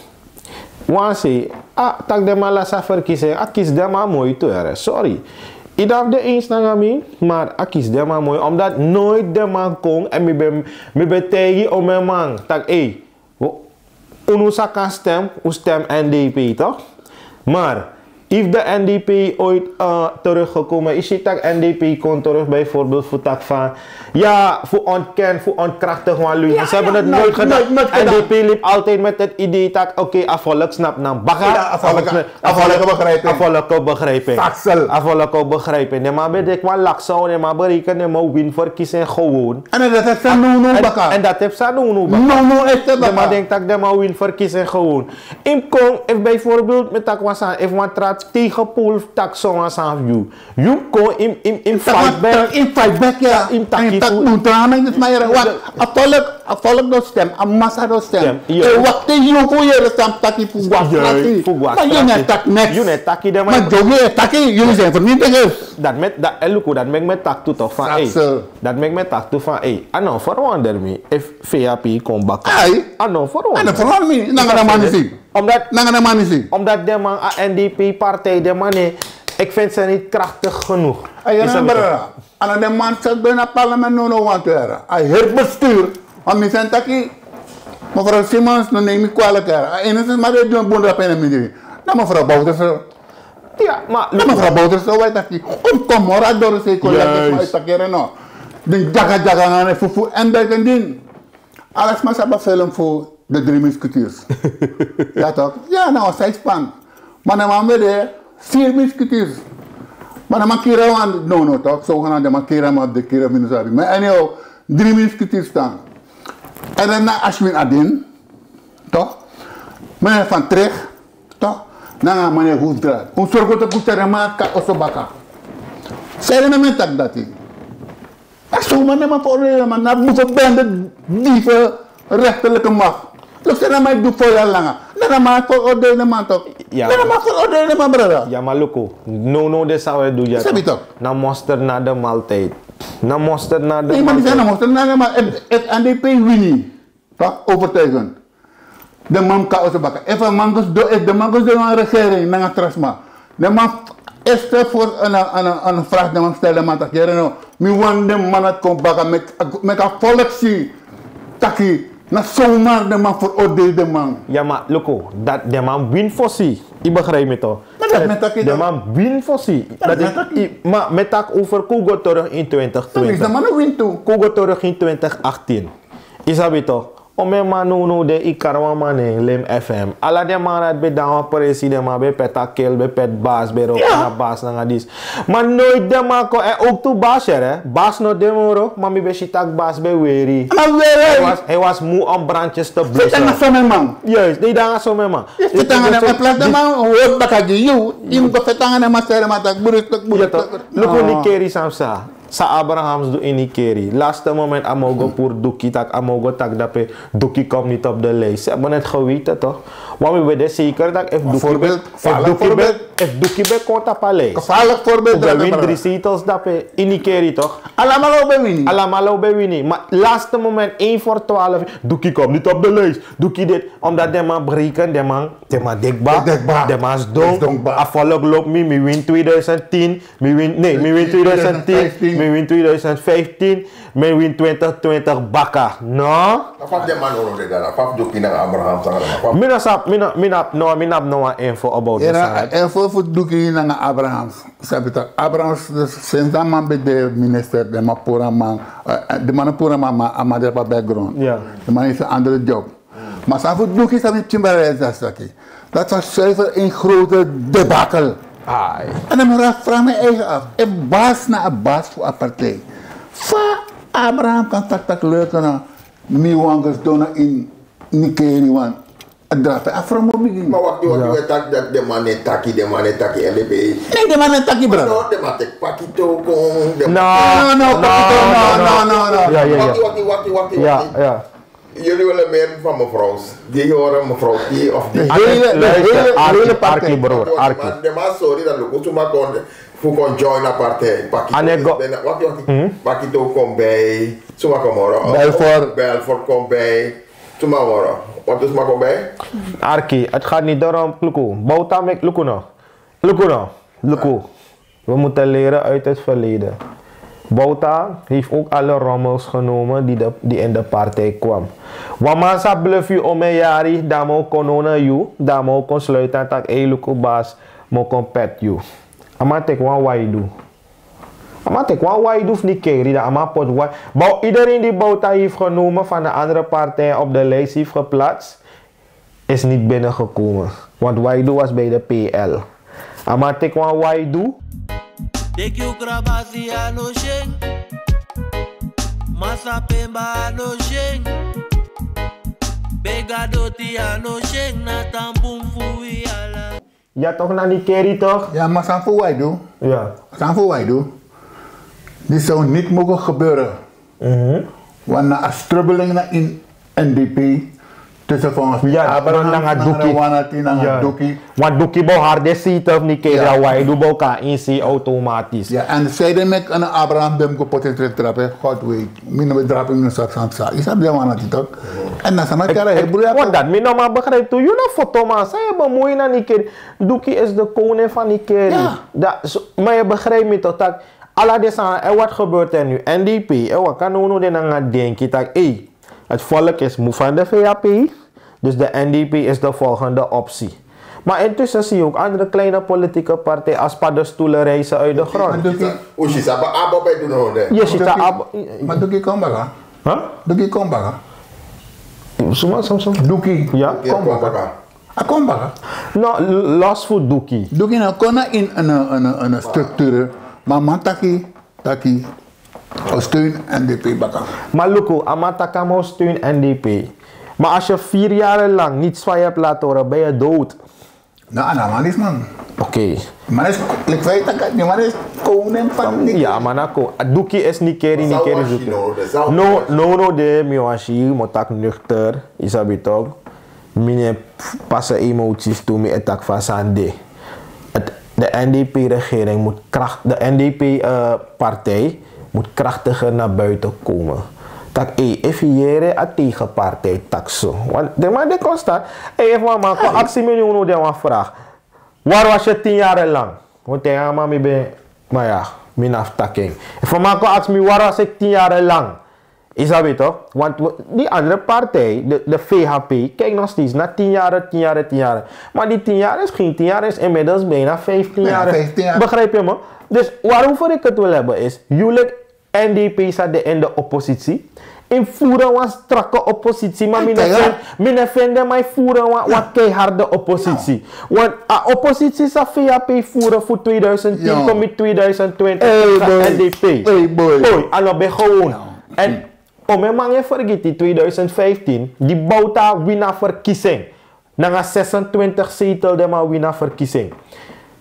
Wan sei, a, taki den man lasi a ferkisi en, a kisi den man moi tu, here. Sorry. Yu no abi de eens nanga mi, maar a kisi den man moi, omdat nooit den man kon, èn mi ben, mi ben taigi omeni man, taki, ei, unu sa kan stem, un stem N D P, toch? Maar, Heeft de N D P ooit uh, teruggekomen? Je ziet dat N D P kon terug bijvoorbeeld voor tak van, ja, voor ontken, voor ontkrachtig van lui. Ze hebben het nooit gedaan. N D P liep altijd met het idee dat, oké, afvallig snap naar Baga. Afvallig begrijpen. Afvallig begrijpen. Afvallig begrijpen. De man ben dik man lakso, de man bereken, de man win verkiezing gewoon. En dat heeft zijn no no Baga. En dat heeft zijn no no Baga. No no is de Baga. De man denkt dat de man win verkiezing gewoon. Im kon, if bijvoorbeeld met tak wan sani, if wan tra tegenpool tak so wan sani fu yu, yu kon im, im, im fight back. Im fight back, ya. Im taki fu. Im taki fu. Wat, a volk, a volk do stem, a massa do stem. E wakti yu fu yere stem taki fu wan sani. Fu wan sani. Ma yu no e taki niks. Yu no e taki den man. Ma yu no e taki, yu no e taki niks. Dat met, dat, en luku, dat mek mi taki tu toch van, ei. Dat mek mi taki tu van, ei, a no verwonder mi if V H P kon baka. Ai. A no verwonder. A no verwonder mi. Nanga na manisi. Omdat, nanga na manisi. Omdat den man a N D P partij, den man, nee, ik vind ze niet krachtig genoeg. Ai, ja, brada. Ana den man zat bijna parlement no no want to era. Ai, het bestuur. Want mi zijn taki, mevrouw Simons, no neem mi kwalijk era. A enigste maar die doen bunda pijn en minderi. Na mevrouw Bouterse. Ja, maar mevrouw Bouterse, wij taki. Om kom mora door de collega's, maar is taki er no. Den jaga jaga na fufu en dat en ding. Alles maar sabi film voor de drie musketeers. Ja toch? Ja, nou, zij span. Maar na man met de vier musketeers. Maar na man kira wan, no, no, toch? Zogenaamde man kira, maar de kira minus abi. Maar anyhow, drie musketeers staan. En dan na Ashwin Adin, toch? Meneer Van Trich, toch? Nanga meneer Hoefdraad. Un sorgo te kutere man ka oso baka. Seri na men tak dati. A so man na man veroordelen man, na boeven bende dieven rechterlijke macht. Luk se na man du voor jaar langer. Na na man veroordelen man toch. Ja. Na na man veroordelen man, brada. Ja, maar luku. No, no, de sawe du ja. Sabi toch. Na mosterd na de maaltijd. Na mosterd na de maaltijd. Nee, maar die zijn na mosterd na de maaltijd. If, if N D P wini. Toch? Overtuigend. De man kan oso baka. Efu a man go sidon, efu de man go sidon na regering, nanga tra sma. De man eerste voor een, een, een, een vraag, de man stelde man taki, here no. Mi wani de man dat kon baka, meki, meki a volk si. Taki, na zomaar de man veroordeel de man. Ja, maar luku, dat de man win fosi. I begrijp mi toch? Maar dat met taki. De man win fosi. Dat is, maar met tak over Kogo terug in twintig twintig. Kogo terug in twintig achttien. I sabi toch? O men man no no de i kari wan man na Lim F M. Ala den man dati ben de na wan presi, den man ben peti a kel, ben peti basi, ben roko na basi nanga disi. Maar nooit den man kon, en ook tu basi, hè? Basi no de moro, maar mi ben si tak' basi ben weri. Hij was, hij was moe om brandjes te blussen. Fitanga somen man. Juist, nee, dan somen man. Fitanga na en plaats den man hoort baka gi yu. Yu go fitanga na man sere man tak' brustuk, brustuk. Luku Nikeri san psa. San Abrahams du ini Nikeri. Laatste moment a man go puru Doekie, tak' a man go taki dape Doekie komt niet op de lijst. Ze hebben het geweten toch? Want we weten zeker dat if Doekie ben, if Doekie ben, if Doekie ben kon tapu a lijst. Gevaarlijk voorbeeld. We win drie zetels dape ini Nikeri toch? Allemaal ook ben wini. Allemaal ook ben wini. Maar laatste moment, één voor twaalf, Doekie komt niet op de lijst. Doekie dit, omdat de man breken, de man, de man dikba, de man is dom, a volk loopt mee, mi win tweeduizend tien. Mi win, nee, mi win tweeduizend tien, mi win tweeduizend vijftien, mi win twintig twintig baka. No? Na fa den man no de dala, fa fu Doekie nanga Abrahams sanga na fa. Mi no sabi, mi no, mi no, no, mi no abi no wan info about the side. Info fu Doekie nanga Abrahams. Sabi tak' Abrahams, dus, sinds dat man ben de minister, de man pura man, eh, de man pura man, maar a man de background. Ja. De man heeft een andere job. Maar san fu Doekie san mi pikin ben realiseer taki. Dat was zuiver een grote debakel. Ai. En dan vraag, vraag mijn eigen af. Een baas na een baas voor een partij. Fa Abraham kan tak tak leuke na mi wani go sidon na ini Nikeri wan. A drape afro mo bigin. Maar wakti, wakti, wakti, taki dat de man e taki, de man e taki, N D P. Nee, de man e taki, brada. No, de man teki pakito kon. No, no, no, pakito, no, no, no, no. Ja, ja, ja. Wakti, wakti, wakti, wakti, wakti. Ja, ja. Jullie willen meer van mevrouw. Die horen mevrouw die of die. De hele, de hele, hele partij. Arki, broer, Arki. De man, sorry, dat luku suma kon, fu kon join a partij. Pakito. Wakti, wakti. Pakito kon bij. Suma kon moro. Belfort. Belfort kon bij. Suma moro. Wakti, suma kon bij. Arki, het gaat niet door, luku. Bouta meki, luku no. Luku no. Luku. We moeten leren uit het verleden. Bouta heeft ook alle rommels genomen die, de, die in de partij kwam. Wan man sa bluff yu omeni yari, dan a man o kon now na yu, dan a man o kon sluit en taki, ei, luku basi, mi o kon pet yu. A man teki wan waidu. A man teki wan waidu fu Nikeri, dan a man poti wai. Bouw, iedereen die Bouta heeft genomen van de andere partijen op de lijst heeft geplaatst, is niet binnengekomen. Want waidu was bij de P L. A man teki wan waidu. Teki un krabasi a no syen. Masa pemba a no syen. Bega doti a no syen, na tan bun fu wi ala. Ya toch, na Nikeri toch? Ya, maar san fu waidu? Ya. San fu waidu? Dit zou niet mogen gebeuren. Mhm. Want na a strubbeling na in N D P, tussen volgens mij, ya, Abraham nanga Duki. Wan Duki bouw harde seat of Nikeri, ya, waidu bouw kan insi automatisch. Ya, en zij de mek en Abraham dem go poti trip trap, hè. God weet. Mi no ben drape mi no sabi san sa. Isa ben wan ati toch? En na sana kara hebru ya. Wat dat mi no man begrijp tu. You no foto man, sa je bemoei na Nikeri. Duki is de koning van Nikeri. Ja. Dat, so, maar je begrijpt me toch, dat ala de sana, en wat gebeurt er nu? N D P, en wat kan no no den nanga denki, dat, hey, het volk is moe van de V H P, dus de N D P is de volgende optie. Maar intussen zie je ook andere kleine politieke partijen als paddenstoelen rijzen uit de grond. Usisa, ba abo bij doen hoor. Je ziet dat abo. Maar Duki komt baka. Huh? Duki komt baka. Suma, suma, suma. Duki. Ja? Komt baka. A kon baka. No, los fu Duki. Duki na kon na in een, een, een, een structuur. Maar man taki, taki, o steun N D P baka. Maar luku, a man taki a man o steun N D P. Maar als je vier jaren lang niets van je hebt laten horen, ben je dood. No, a na man is man. Oké. Man is, like, wij taki, die man is koning van Duki. Ja, man, na ko-, Duki is Nikeri, Nikeri is Duki. No, no, no, de, mi wasi, mo taki nuchter, isabi toch. Mi no e pasa emoties tu, mi e taki fa a sani de. Het, de N D P-regering moet kracht, de N D P-partij moet krachtiger naar buiten komen. Tak, ey, efu yu yere a tegenpartij taki so. Want den man de constant, ey, efu wan man kon aksi mi, unu de wan vraag. Waar was je tien jaar lang? Want ten a man mi ben, maar ja, mi na fu taki en. Efu wan man kon aksi mi, waar was ik tien jaar lang? Isabi toch? Want we, die andere partij, de, de V H P, kijkt nog steeds naar tien jaar, tien jaar, tien jaar. Maar die tien jaar is geen tien jaar, is inmiddels bijna vijftien jaar. Bijna vijftien jaar. Begrijp je me? Dus waarover ik het wil hebben is, jullie N D P zat in de oppositie. In voeren was strakke oppositie, maar mi ne vinden mij voeren was, was keiharde oppositie. Want a oppositie sa V H P voeren voor tweeduizend tien, kom in tweeduizend twintig, N D P. Hey boy. Boy, ano ben gewoon. En Omen man e fergiti tweeduizend vijftien, di Bouta win a verkiezing. Nanga zesentwintig zetel den man win a verkiezing.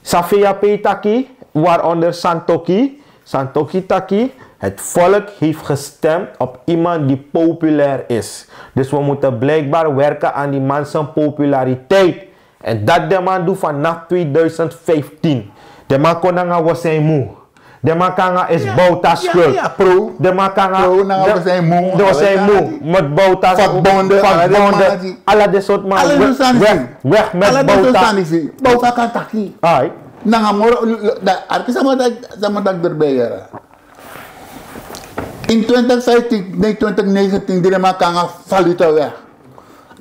San V H P taki, waaronder Santokhi. Santokhi taki, het volk heeft gestemd op iemand die populair is. Dus we moeten blijkbaar werken aan die man zijn populariteit. En dat den man du vanaf tweeduizend vijftien. Den man kon nanga we zijn moe. Den man kan nanga is Bouta schuld. Den man kan nanga we zijn moe. We zijn moe. Met Bouta, vakbonden, ala den sort man. Weg, weg met Bouta. Bouta kan taki. Nanga moro, arki sama dak, sama dak erbij yara. In twintig vijftien, nee, twintig negentien, die den man kan nanga valuta weg.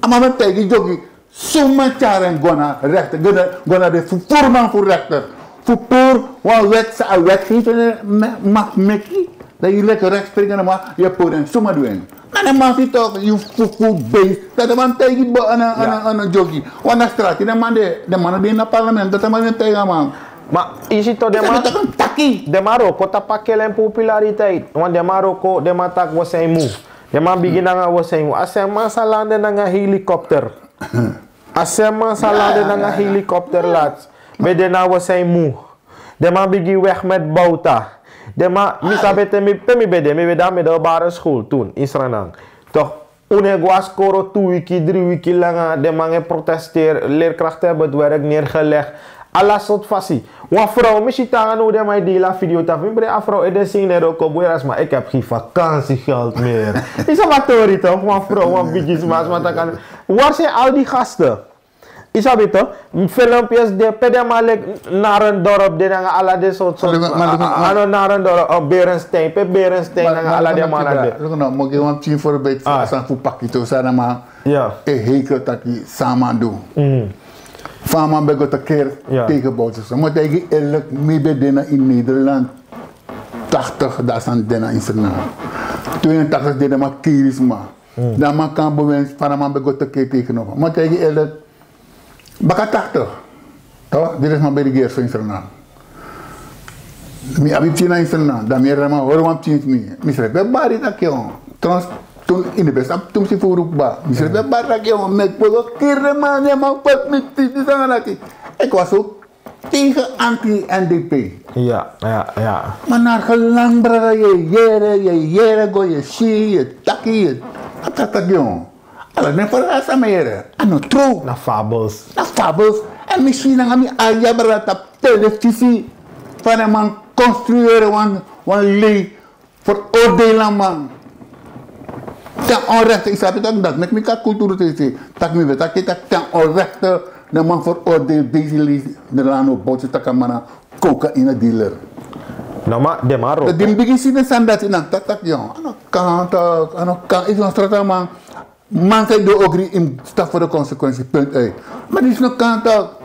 A man ben taigi jogi. Suma tyari en go na rechter, go na, go na de fu-, voerman fu rechter. Fu puru wan wet san a wetgever mag meki. Dan yu leki rechtssprekende man, yu puru en suma du en. Na den man fu tok, yu fufu beest. Dati a man taigi bo, ana, ana, ana jogi. Wan na strati, den man de, den man de na parlement, dati a man de taigi a man. Ma yu si toch den man, den man wroko tapu a kele en populariteit. Want den man wroko, den man taki we zijn moe. Den man bigin nanga we zijn moe. A sma sa lande nanga helikopter. A sma sa lande nanga helikopter lati. Ben de na we zijn moe. Den man bigin weg met Bouta. Den man, mi sabi te mi, pe mi ben de, mi ben de a middelbare school toen, in Sranan. Toch, un e go na skoro tu wiki, dri wiki langa, den man e protesteer, leerkrachten hebben het werk neergelegd. Ala sort fasi. Wan vrouw, mi si tanga no den man e deel a video tapu mi, bre, a vrouw e de seni wroko bui, a sma, ik heb geen vakantiegeld meer. Is a tori toch, wan vrouw, wan bigi sma, sma taki. Waar zijn al die gasten? Isabi toch, filmpjes de pe den man leki Narendorp, den nanga ala den sort sort. Ano Narendorp, o Berenstain, pe Berenstain nanga ala den man de. Luku no, mi o gi wan pikin voorbeeld fu a sani fu Pakito, san den man e hekel taki san a man du. Fa a man ben go te keri tegen Bouterse. Mi o taigi yu eerlik, mi ben de na ini Nederland tachtig, dan a sani de na ini Sranan. Tweeëntachtig de, den man kiri sma. Dan a man kon na bewijs fa a man ben go te keri tegen no. Mi o taigi yu eerlik, baka tachtig, toch, di den sma ben regeri so ini Sranan. Mi abi pikin na ini Sranan, dan mi yere den man hori wan pikin fu mi. Mi srefi ben bari taki, yo. Trouwens, toen in de beste, toen mi si furu kba. Mi srefi ben bari taki, yo, mi e go kiri den man, den man poti mi pikin, disi nanga dati. Ik was ook tegen anti-N D P. Ya, ya, ya. Maar naar gelang, brada, yu e yere, yu e yere go, yu e si, yu e taki, yu e taki, yo. Ala den verhaal san mi e yere, a no tru. Na fabels. Na fabels. Èn mi si nanga mi ain, brada, tapu telefisi, fa den man construeren wan, wan lei, veroordelen a man ten onrechte. Yu sabi taki dati meki mi kon na Kulturu T V, taki mi ben taki taki ten onrechte den man veroordeel deze lei, den Lano Bouterse, taki a man na cocaïne dealer. No, ma den man row. Di mi bigin si den sani dati, dan mi taki taki, yo, a no kan, a no kan, yu no strati a man. Man san yu du ogri, yu mus stap fu den consequentie, punt, uit. Ma disi no kan, toch.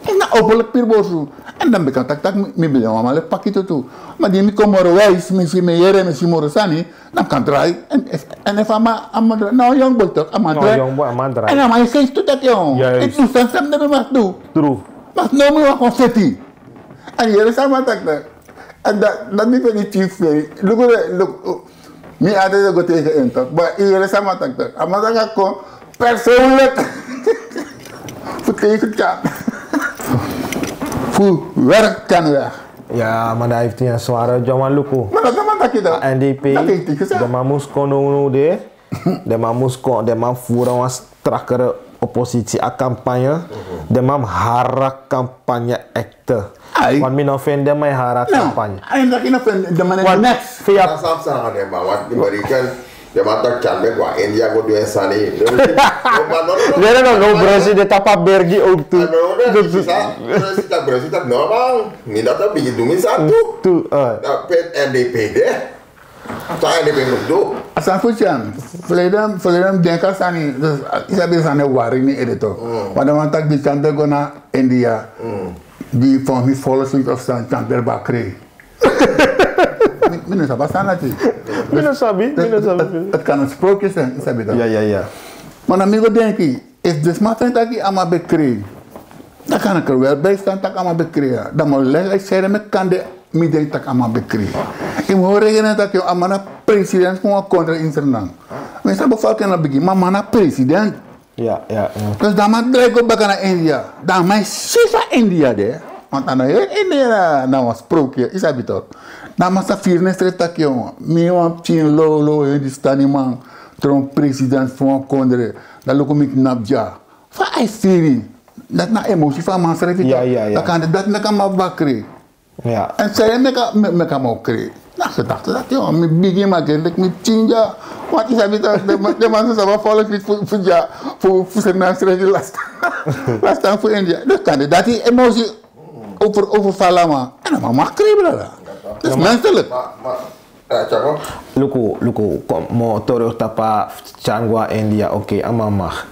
Yu na openlijk piri borsu. Èn dan mi ben kan taki taki mi ben de wan man leki Pakito tu. Ma di mi kon moro wijs, mi si, mi yere, mi si moro sani, dan mi kan drai. Èn, èn efu a man, a man drai, na wan young boy, toch, a man drai. Èn a man e geisi tu taki, yo, yu du sani san mi no ben mag du. True. Ma now mi wani kon feti. Èn yere san a man taki, toch. Èn dan, dan mi ben de chief, luku, luku, mi altijd go tegen en, toch. Ma yu yere san a man taki, toch. A man taki a kon persoonlijk fu tegen Tyan. Fu werk Tyan weg. Ya, ma dan a hiti en sware dyaman, luku. Ma dati a man taki, toch. A N D P, den man mus kon now, now de. Den man mus kon, den man voeren wan strakere oppositie a campagne. Den man hara campagne ekte. Want mi no feni den man hara campagne. Ai, mi taki no feni den man neks. Fi a... San san den man, want den man taki Tyan ben go na India go du en sani. No, no, no, no, Brunsi de tapu a bergi ook tu. Brunsi taki, Brunsi taki, no, man. Mi dati bigin du mi sani tu. Tu, eh. Dati pe N D P de. San N D P mus du? A sani fu Tyan. Verleden, verleden mi denki a sani, dus, yu sabi, sani e wari ini ede, toch. Want den man taki di Tyan ben go na India, di, volgens mi, volgens mi of sani, Tyan ben bakri. Mi, mi no sabi a sani dati. Mi no sabi, mi no sabi. Het, het kan een sprookje zijn, yu sabi, toch. Ya, ya, ya. Ma na mi go denki, efu den sma feni taki a man ben krin, dan kan ik er wel bij staan taki a man ben krin, ya. Dan mi o leg uit san ede meki kande mi denki taki a man ben krin. Yu mus hori en taki a man na president fu wan kondre ini Sranan. Mi sabi fa a kan na bigin, ma a man na president. Ya, ya, ya. Dus dan a man drai go baka na India. Dan a man e si fa India de. Want a no heri India na, na wan sprookje, yu sabi, toch. Dan a man sa firi na ensrefi taki, yo, mi wan pikin lawlaw Hindustani man, tron president fu wan kondre. Dan luku mi knap dya. Fa a e firi? Dati na emosi fu a man srefi, toch. Ya, ya, ya. Dan kande dati meki a man bakri. Ya. Èn san e meki a, me-, meki a man krin? Na so dati, dati, yo, mi bigin, ma gen leki mi pikin dya. Want yu sabi taki den man, den man no sabi a folo fiti fu, fu dya, fu, fu Sranan srefi, last, last time fu India. Dus kande dati emosi over, overval a man. Èn a man mag krin, brada. Dat is menselijk. Ma, ma, Eh, Chako? Luku, luku, kon, mi o tori tapu a Tyan go na India, oké, a man mag.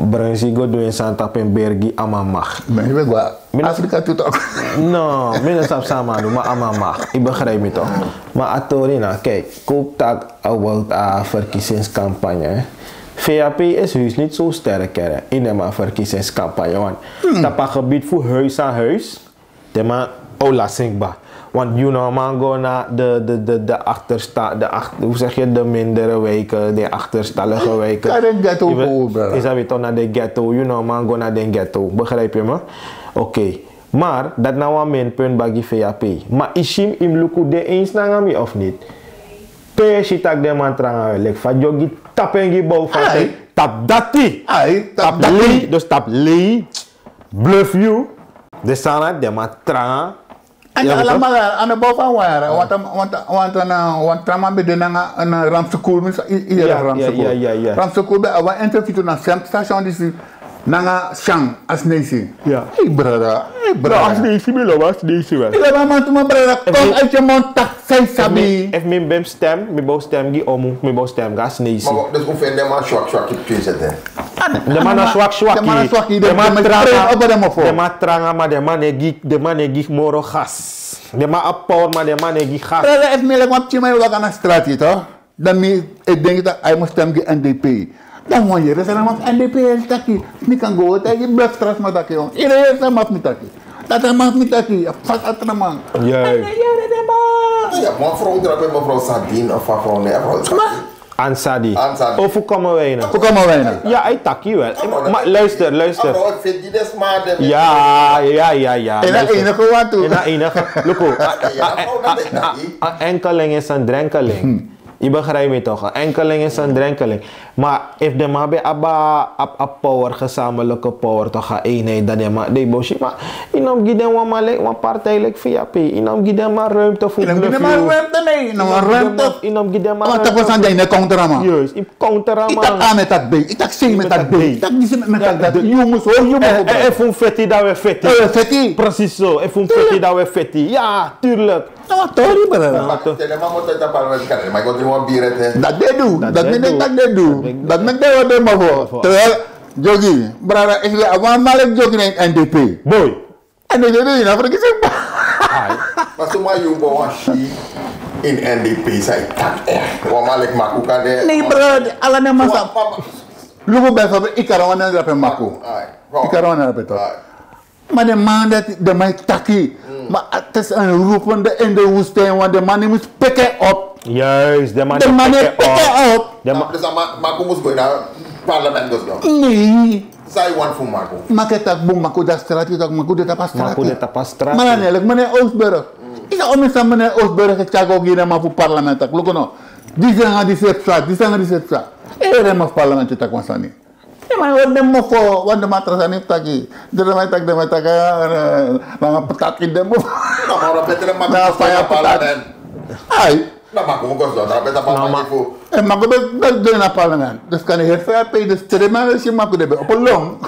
Brunsi go du en sani tapu en bergi, a man mag. Brunsi ben go na Afrika tu, toch. No, mi no sabi san a man du, ma a man mag. Yu begrijp mi, toch? Ma a tori na, kijk, koop tak a, a verkiezingscampagne, hè. V H P is heus niet zo sterk, hè, in de man verkiezingscampagne, want tapu a gebied fu huis aan huis, den man, o, lasingba. Want yu no man go na de, de, de, de achtersta-, de ach-, hoe zeg je, de mindere wijken, de achterstallige wijken. Kan den ghetto go, brada. Yu sabi toch, na de ghetto, yu no man go na den ghetto. Begrijp je me? Oké. Maar dati na wan minpunt baka gi V H P. Maar yu si mi, yu mus luku de eens nanga mi of niet? Pe yu e si taki den man tranga, leki fa Dyogi tapu en gi bow, fa a tapu dati. Ai, tapu dati. Tapu lei, dus tapu lei. Bluf yu, den sani dati, den man tranga. Èn ala man, a no bow fu wan yara, want, want, want, na, want tra man ben de nanga, na Ramsukul, mi sa, i, i yere Ramsukul. Ramsukul ben abi wan interview tu na Sam station disi, nanga Shan, Asneisi. Hey brada, hey brada. No, Asneisi, mi lobi Asneisi wel. Mi lobi a man tu, ma brada, kon uit yu mond taki san yu sabi. Efu mi ben stem, mi bo stem gi Omu, mi bo stem gi Asneisi. Ma dus un feni den man swak swak yu pikin sete. A Den man na swak swak. Den man na swak. Den man tranga. Den man tranga, ma den man e gi, den man e gi moro gas. Den man abi power, ma den man e gi gas. Brada, efu mi leki wan pikin man e waka na strati, toch? Dan mi e denki taki a e mus stem gi N D P. Dan wan yere san a man fu N D P e taki. Mi kan go taigi blak strati man taki, yo. Yere yere san a man fu mi taki. Dati a man fu mi taki. A fasi a tra man. Yere den man. Ya, wan vrouw drape, mevrouw Sadin of mevrouw, nee, mevrouw Sadin. Ansadi. Ansadi. O fu Kommerwijnen. Fu Kommerwijnen. Ya, a e taki wel. Ma luister, luister. Ya, ya, ya, ya. En a enige wan tu. En a enige. Luku. A enkeling is een drenkeling. Yu begrijp mi toch? Een enkeling is een drenkeling. Maar efu den man ben abi a, a power, gezamenlijke power, toch, a eenheid, dan den man, den bosi, maar yu no mus gi den wan man leki, wan partij leki V H P. Yu no mus gi den man ruimte fu bluff. Yu no mus gi den man ruimte, nee. Yu no mus gi den man ruimte. Yu no mus gi den man ruimte. Want dat was aan de counter, man. Juist, yu counter, man. Yu taki A met dat B, yu taki C met dat D, yu taki disi met dat. Yu mus hori, yu mus hori. Efu un feti, dan we feti. Precies zo, efu un feti, dan we feti. Ja, tuurlijk. Na wan tori, brada. Na wan tori. Tele man moto ita parlement kare, ma yu go dringi wan biri ete. Dati den du, dati mi e taki den du. Dati mi e taki den du. Terwijl, Jogi, brada, efu yu abi wan man leki Jogi na ini N D P. Boy. N D P ben wini a verkiezing. Ai. Ma suma yu bo wan si ini N D P san e taki echt. Wan man leki Maku kan de. Nee, brada, ala den man sa. Luku bijvoorbeeld, Ikarawan na drape Maku. Ai. Ikarawan na drape toch. Ai. Maar de man dat, de man taki. Maar het is een roepende in de woestijn, want de man die moet pikken op. Juist, de man die pikken op. De man. Dus a Maku mus go na parlement dus no? Nee. San yu wani fu Maku? Maku e taki bun, Maku de na strati, taki Maku de tapu a strati. Maku de tapu a strati. Maar dan eerlijk, meneer Oostburg. Yu sa omen san meneer Oostburg e tyari go gi den man fu parlement taki. Luku no. Disi nanga disi e psa, disi nanga disi e psa. Ere man fu parlement e taki wan sani. Den man e hori den mofo, want den man tra sani fu taki. Den man e taki, den man e taki, eh, nanga pataki den mofo. No, maar dan beter den man nanga faya pataki. Ai. Na Maku mus go sidon, dan beter papa. No, ma fu. Eh, Maku ben, ben de na parlement. Dus kan yu heri faya pe, dus te den man e si Maku de ben opo long.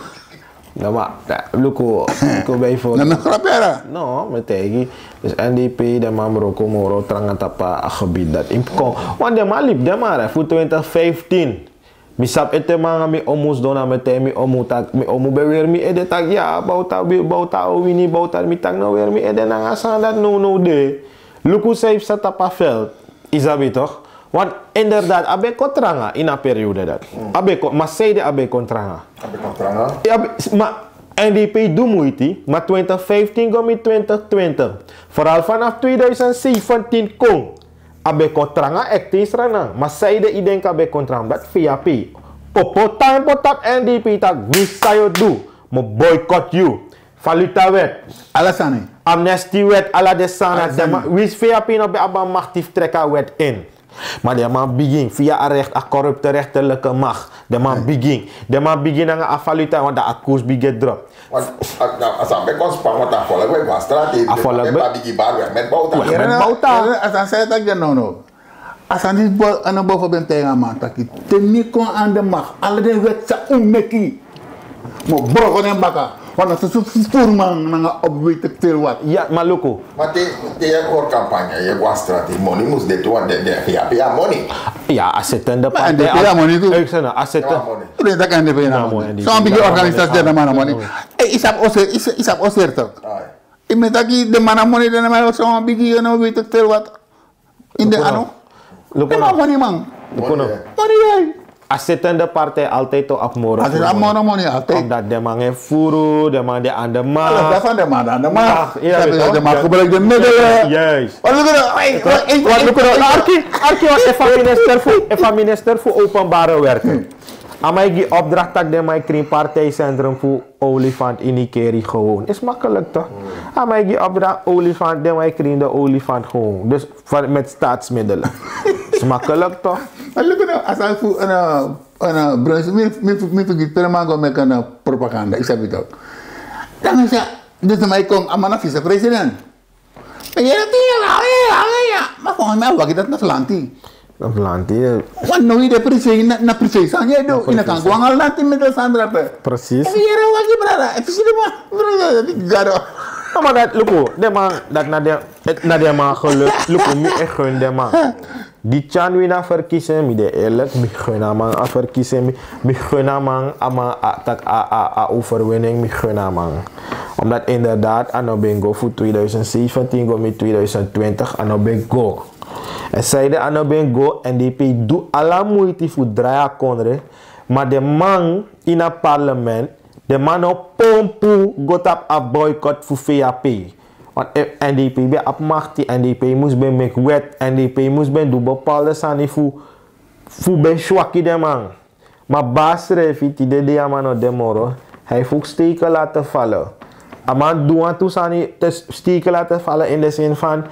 No, ma, luku, luku bijvoorbeeld. No, mi e grapyara. No, mi e taigi. Dus N D P, den man wroko moro tranga tapu a gebied dati. Yu mus kon, want den man libi den man, hè, fu twintig vijftien. Mi sabi ete mi nanga mi omu sidon, dan mi e taigi mi omu taki, mi omu ben weri mi ede taki, ya, Bouta, Bouta o wini, Bouta, mi taki no weri mi ede nanga a sani dati nownow de. Luku san yu psa tapu a veld, yu sabi toch? Want inderdaad, a ben kon tranga ini a periode dati. A ben kon, ma sanede a ben kon tranga. A ben kon tranga. Ma N D P du muiti, ma twintig vijftien go miti twintig twintig. Vooral vanaf tweeduizend zeventien kon. A ben kon tranga ekte Sranan, ma sanede yu denki a ben kon tranga? Dati V H P. Opo tampo tapu N D P taki winsi san yu o du, mi o boycott yu. Valutawet. Ala sani. Amnestiewet, ala den sani. Ala sani. Winsi V H P no ben abi a makti fu treki a wet in. Ma den man bigin, via a recht, a corrupte rechterlijke macht. Den man bigin. Den man bigin nanga a valuta, want dan a koers bigin drop. Want a, a, a san ben kon span, want a volk ben go na strati. A volk ben bigin bari weg met Bouta. Weg met Bouta. Yere, yere, a san san yu taki dya nownow. A san disi bo, a no bo fu ben taigi a man taki. Te mi kon aan de macht, ala den wet san un meki, mi o broko den baka. Want a soso fufuru man nanga op weet ik veel wat. Ya, ma luku. Ma te, te yu e hori campagne, yu e go na strati, moni mus de tu, want den, den, ya, ya moni. Ya, a zittende partij. En den pei a moni tu. Luister no, a zittende. Tu den taki den pei a moni. Zo'n beetje organisatie den man a moni. Ei, yu sabi Osser, yu sabi Osser toch? Yu mu taki den man a moni, den man so bigi, yu no weet ik veel wat. In de ano. Luku no. Den man a moni man. Luku no. Moni, yai. A zittende partij altijd toch abi moro. Altijd abi moro moni, altijd. Omdat den man e fufuru, den man de aan de macht. Alles daarvan, den man de aan de macht. Yu sabi toch? Den man gebruik de middelen. Juist. Wat luku no, ei, wat luku no, arki, arki, efu a minister fu, efu a minister fu openbare werken. A man e gi opdracht taki den man e krin partijcentrum fu olifant ini Nikeri gewoon. Is makkelijk toch? A man e gi opdracht olifant, den man e krin de olifant gewoon. Dus van, met staatsmiddelen. Is makkelijk toch? Ma luku no, a sani fu, en, en, Bruns, mi, mi, mi vergeet, per man go meki propaganda, yu sabi toch. Dan mi sa, dus den man e kon, a man na vicepresident. Yere, yere, yere, yere. Ma fu mi, a wagi dati na fu lanti. Na fu lanti, ya. Want now yu de privé, na, na privé sani yu e du. Yu no kan go nanga lanti met den sani drape. Precies. Efu yere wagi, brada. Efu si den man, brada, di gado. No, ma dati, luku, den man, dati na den, na den man geluk. Luku, mi e gun den man. Di Tyan wini a verkiezing, mi de eerlijk, mi gun a man a verkiezing, mi, mi gun a man, a man, a, tak, a, a, a overwinning, mi gun a man. Omdat inderdaad, a no ben go fu tweeduizend zeventien go mi tweeduizend twintig, a no ben go. En zeiden a no ben go, N D P du ala moeite fu drai a kondre, maar de man in a parlement, de man no pompu go tap a boycott fu V A P. Want N D P ben op makti, N D P moest ben make wet, N D P moest ben do bepaalde sani fu, fu ben swaki de man. Maar baas schrijf tide de a man no de moro. Hij heeft ook steken laten vallen. A man doe aan toe sani te steken laten vallen in de zin van,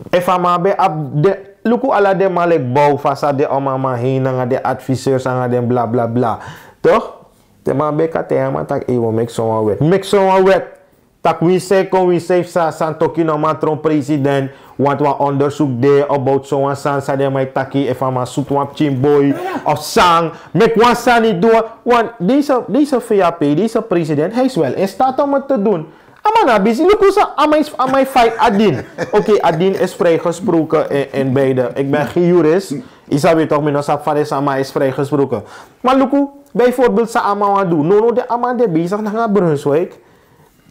efu a man ben op de, luku ala de man leki bouw vast a de om a man heen nanga de adviseurs nanga den bla bla bla. Toch? De man ben kan tegen a man taki, ei, wi o meki sowan wet. Meki sowan wet. Tak' winsi a e kon, winsi a e psa, san toki no man tron president. Want wan onderzoek de about sowan san san den man e taki efu a man sutu wan pikin boi of san. Meki wan sani du wan, want deze, deze V A P, deze president, hij is wel in staat om het te doen. A man na bisi, luku san a man e, a man e fight Adin. Oké, Adin is vrijgesproken in, in beide. Ik ben geen jurist. Yu sabi toch, mi no sabi fa den sama is vrijgesproken. Maar luku, bijvoorbeeld san a man wani du. Nono, den a man de bezig nanga Brunswijk.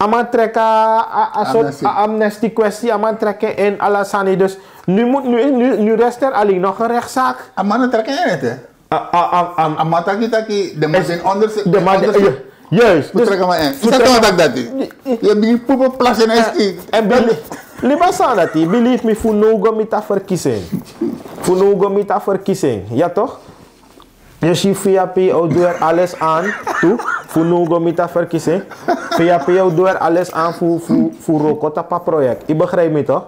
A man trek a, a, a sort, amnesty, a amnesty kwestie, a man trek en ala sani. Dus nu moet, nu, nu, nu rest er alleen nog een rechtszaak. A man no trek en, hè? A, a, a, a, a man taki, taki, de man is in onderzoek, de man de, onderzoek. Juist. Dus, trek a man en. Yu sa taki dati. Yu e bigin pupu plas en esi. En beli-, liba san dati, believe me, fu no go miti a verkiezing. Fu no go miti a verkiezing. Ja toch? Je ziet, V A P o doet er alles aan, toch? Fu no go miti a verkiezing. V A P o doet er alles aan fu, fu, fu wroko tapu a project. Yu begrijp mi toch?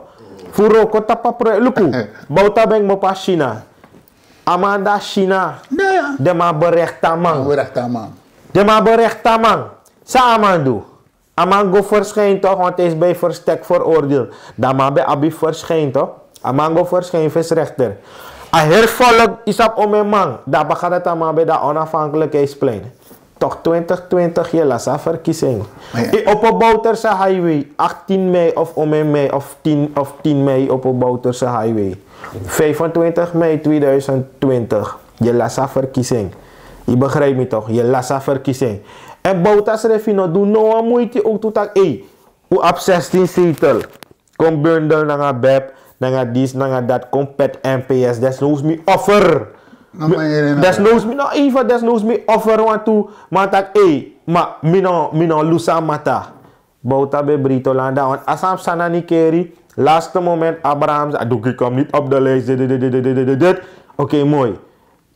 Fu wroko tapu a project. Luku, Bouta ben kmopo na China. A man na China. Ja, ja. Den man berecht a man. Den man berecht a man. Den man berecht a man. San a man du? A man go verschijnen toch, want hij is bij verstek veroordeeld. Dan a man ben abi verschijnen toch? A man go verschijnen fu rechter. A heri volk, yu sabi omeni man. Dan a baka dati a man ben na Onafhankelijkheidsplein. Toch twintig twintig, yu lasi a verkiezing. Maar ja. Yu opo Bouterse Highway, achttien mei of omeni mei of tien, of tien mei opo Bouterse Highway. Vijfentwintig mei tweeduizend twintig. Yu lasi a verkiezing. Yu begrijp mi toch? Yu lasi a verkiezing. En Bouta srefi no du no wan moeite ook tu taki, ei, un abi zestien zetel. Kon bundel nanga bep, nanga dis, nanga dat, kon pet N P S. Desnoods mi offer. No, mi, maar hier in desnoods mi, no, even, desnoods mi offer wantu, ma taki, ei, ma mi no, mi no lusu a mata. Bouta ben breiti landa, want a san psa na Nikeri, laatste moment Abrahams, a doekie komt niet op de lijst, dit, dit, dit. Oké, mooi.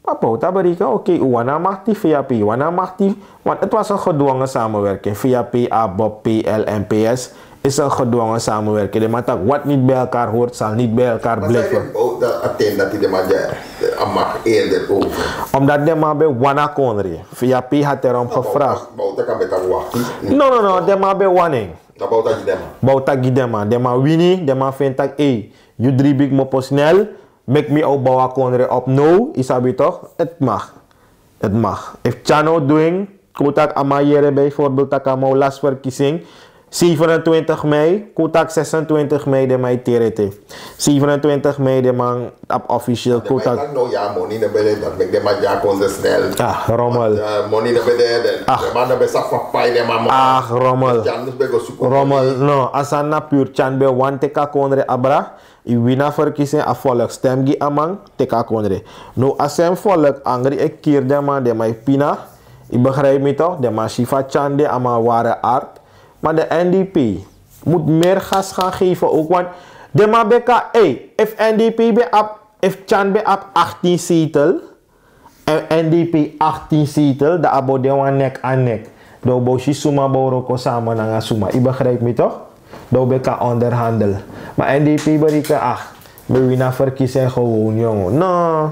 Maar Bouta bereken, oké, u wani a makti, V A P wani a makti, want het was een gedwongen samenwerking. V A P, ABOP, P L, N P S is een gedwongen samenwerking. De man taki wat niet bij elkaar hoort, zal niet bij elkaar blijven. Maar zei de Bouta aten dat hij de man de, de, a mag eerder over? Omdat de man ben wani a kondre. V A P had erom gevraagd. Bouta kan beter wachten. No, no, no, de man ben wani. Dan Bouta gi den man. Bouta gi den man. Den man wini, den man vindt taki, ei, yu dri bigi mopo snel, meki mi o bow a kondre op now, yu sabi toch? Het mag. Het mag. Efu Tyan o dwing, kon taki a man yere bijvoorbeeld taki a man o lasi verkiezing. Zevenentwintig mei, kon taki zesentwintig mei den man e tiri ete. Zevenentwintig mei den man abi officieel kon taki. No, ja, money no ben de, dat meki den man gi a kondre snel. Ah, rommel. Want, eh, money no ben de, den, ah, den man no ben sabi fa pai den man. Ah, rommel. Tyan mus ben go suku. Rommel, no. A sani na puur Tyan ben wani teki a kondre abra. Yu wini a verkiezing, a volk stem gi a man, teki a kondre. Now a sem volk angri e kiri den man, den man e pina. Yu begrijp mi toch? Den man si fa Tyan de, a man ware art. Maar de N D P moet meer gas gaan geven ook, want den man ben kan, ei, efu N D P ben abi, efu Tyan ben abi achttien zetel, en N D P achttien zetel, dan a bo de wan nek aan nek. Dan bo si suma bo wroko samen nanga suma. Yu begrijp mi toch? Dan ben kan onderhandel. Maar N D P bereken, ach, mi wini a verkiezing gewoon, jongen. No.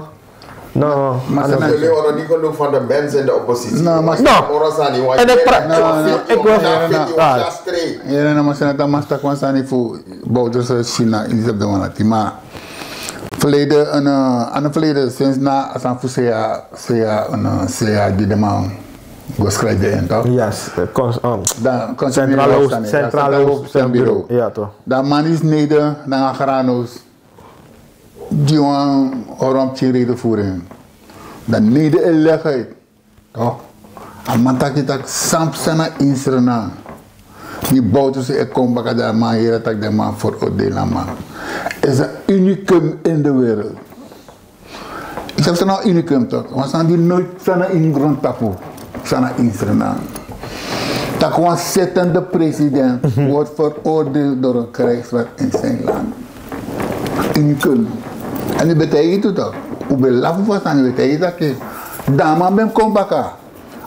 No. Maar ze hebben niet genoeg van de mensen in de oppositie. No, maar no. En ik pra-, no, no, ik wil, no, no. Hier, no, maar ze hebben mastak wan sani fu Bouterse China, in die op de wan ati, maar verleden, een, eh, aan het verleden, sinds na a sani fu sea, sea, een, eh, sea di den man go schrijven in, toch? Yes, eh, cons-, um, dan Centraal Hoofd-, Centraal Hoofdbureau. Ja, toch. Dan man is neder nanga Granaus. Gi wan horon pikin redevoering. Dan nede e leg uit. Toch? A man taki taki san psa na insrenan. Ni boutu se e kon baka dan a man here taki den man veroordeel na man. Is een unicum in de wereld. Yu sabi san na unicum toch? Wan sani di noit psa na ini grondtapu. Psa na insrenan. Tak' wan zittende president wordt veroordeeld door een krijgsraad in zijn land. Unicum. En yu ben taigi tu toch? Un ben lafu fu a sani, yu ben taigi taki dan a man ben kon baka.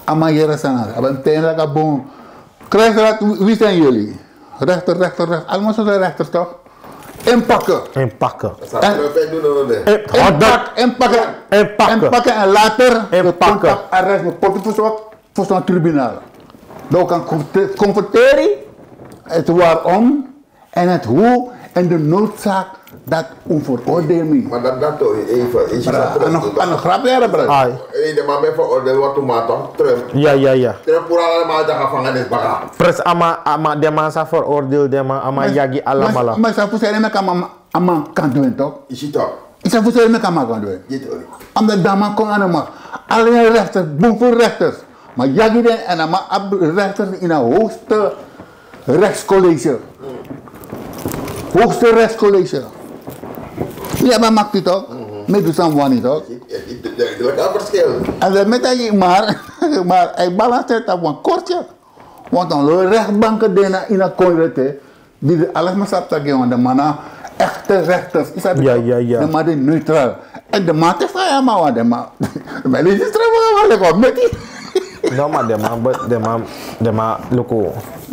A man here sani a ben taigi laka bon. Krijgsraad, wie zijn jullie? Rechter, rechter, rechter. Allemaal zo'n rechters toch? Inpakken. Inpakken. Inpakken, inpakken. Inpakken en later de contact arrest met porto voor zo'n tribunaal. Dan kan confronteren het waarom en het hoe en de noodzaak dat un veroordeel mi. Maar dat dat toch even. Is dat Aan een grap jaren bro. Ai. Hey, de man ben veroordeeld wat toen maar toch? Trump. Ya, ya, ya. Trump pura allemaal de gevangenis baka. Pres ama ama den man sa veroordeel den man ama yagi alamala. Maar sa fu sere me kan a man kan doen toch? Is het toch? Isa fu sere me kan a man kan doen. Dit hoor ik. Omdat dan man kon aan de macht. Alleen rechters, boeveel rechters. Maar yagi den en a man ab rechters in a hoogste rechtscollege. Hoogste rechtscollege. Yu abi a makti toch? Mi du san mi wani toch? Je ziet duidelijk een verschil. En dan met hij maar maar hij balanceert op een kortje. Want dan lo rechtbanken dena in a konrete. Die alles maar sabi taki want de man na echte rechters. Is dat Ja, ja, ja. De man die neutraal. En de man te faya man want de man. Maar deze straf wel lekker met die. No, maar de man, be- de man, de man, luku.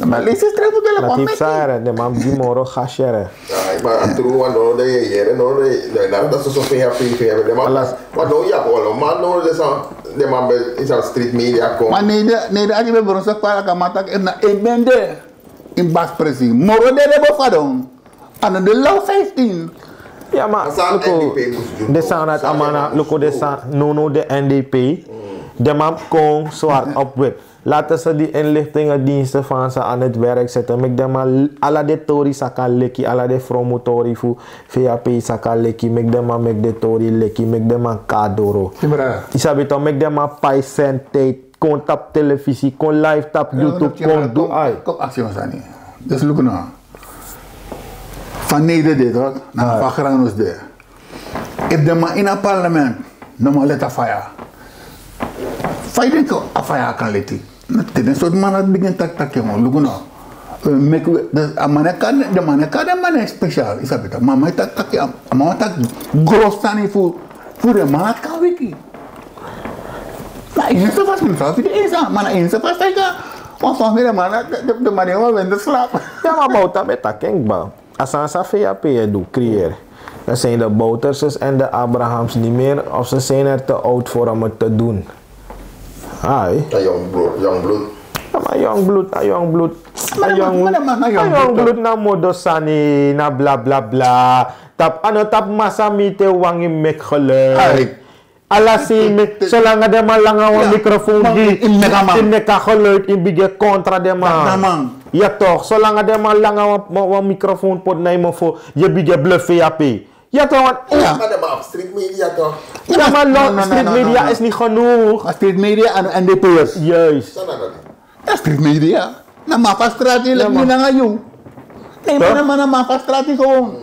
Maar deze straf wel Na lekker tip met die. sare, de man di moro gashere. Ja, maar a true wan no de yere no de no na dat ze zo veel P V hebben. De man Alas. Maar no ja gewoon man no de san de man ben in zijn street media Maar komen. nee de nee de ati ben bronse para kamata en na en bende. In bas presi. Moro de de bofadon. Ano de law vijftien. Ya ma San luku N D P mus du de toch? san dati San a man na N D P mus luku de du. San no no de N D P. De man kon zwart op wit. Laten ze die inlichtingendiensten van ze aan het werk zetten. Meki den man ala de tori sa kan leki, ala de fromu tori fu V A P sa kan leki. Meki den man meki de tori leki, meki den man kon na doro. Timra. Yu sabi toch, meki den man pai seni tijd. Kon tapu televisie, kon live tapu YouTube, kon du ai. Kom aksi wan sani. Dus luku no. Van nede de toch? Na van granos de. If de man in a parlement no man let a faya. Fa yu denki a faya kan leti? Na te den sortu man dati bigin taki taki man luku no. Meki a man e kari den man e special, yu sabi taki. Ma a man e taki taki a man wani taki gro sani fu fu den man dati kan wiki. Na ini se fasi mi sabi de ini sani ma na ini se fasi taika. Wan famiri man na de man e wan wende slapu. Ya ma bouta ben taki en kba. A sani san V A P e du creëer. Dan zijn de Bouterses en de Abrahams niet meer of ze zijn er te oud voor om het te doen. Ai. A young blood, young blood. A man young blood, a young blood. A Maar young maar maar maar a young blood na modo sani na bla bla bla. Tapu a no tapu masa mi te wangi meki geluid. Ala sei meki solanga den man langa wan microfoon gi in meki a geluid in bigin kontra den man. Ya toch, solanga den man langa wan microfoon poti na yu mofo, yu e bigin bluff V A P. Ya toch wan. Maar de man op street media toch? Ya maar lo street media is niet genoeg. Maar street media en N D P'ers. Juist. San na dat? Ya street media. Na man fu a strati leki mi nanga yu. Nee man na man fu a strati gewoon.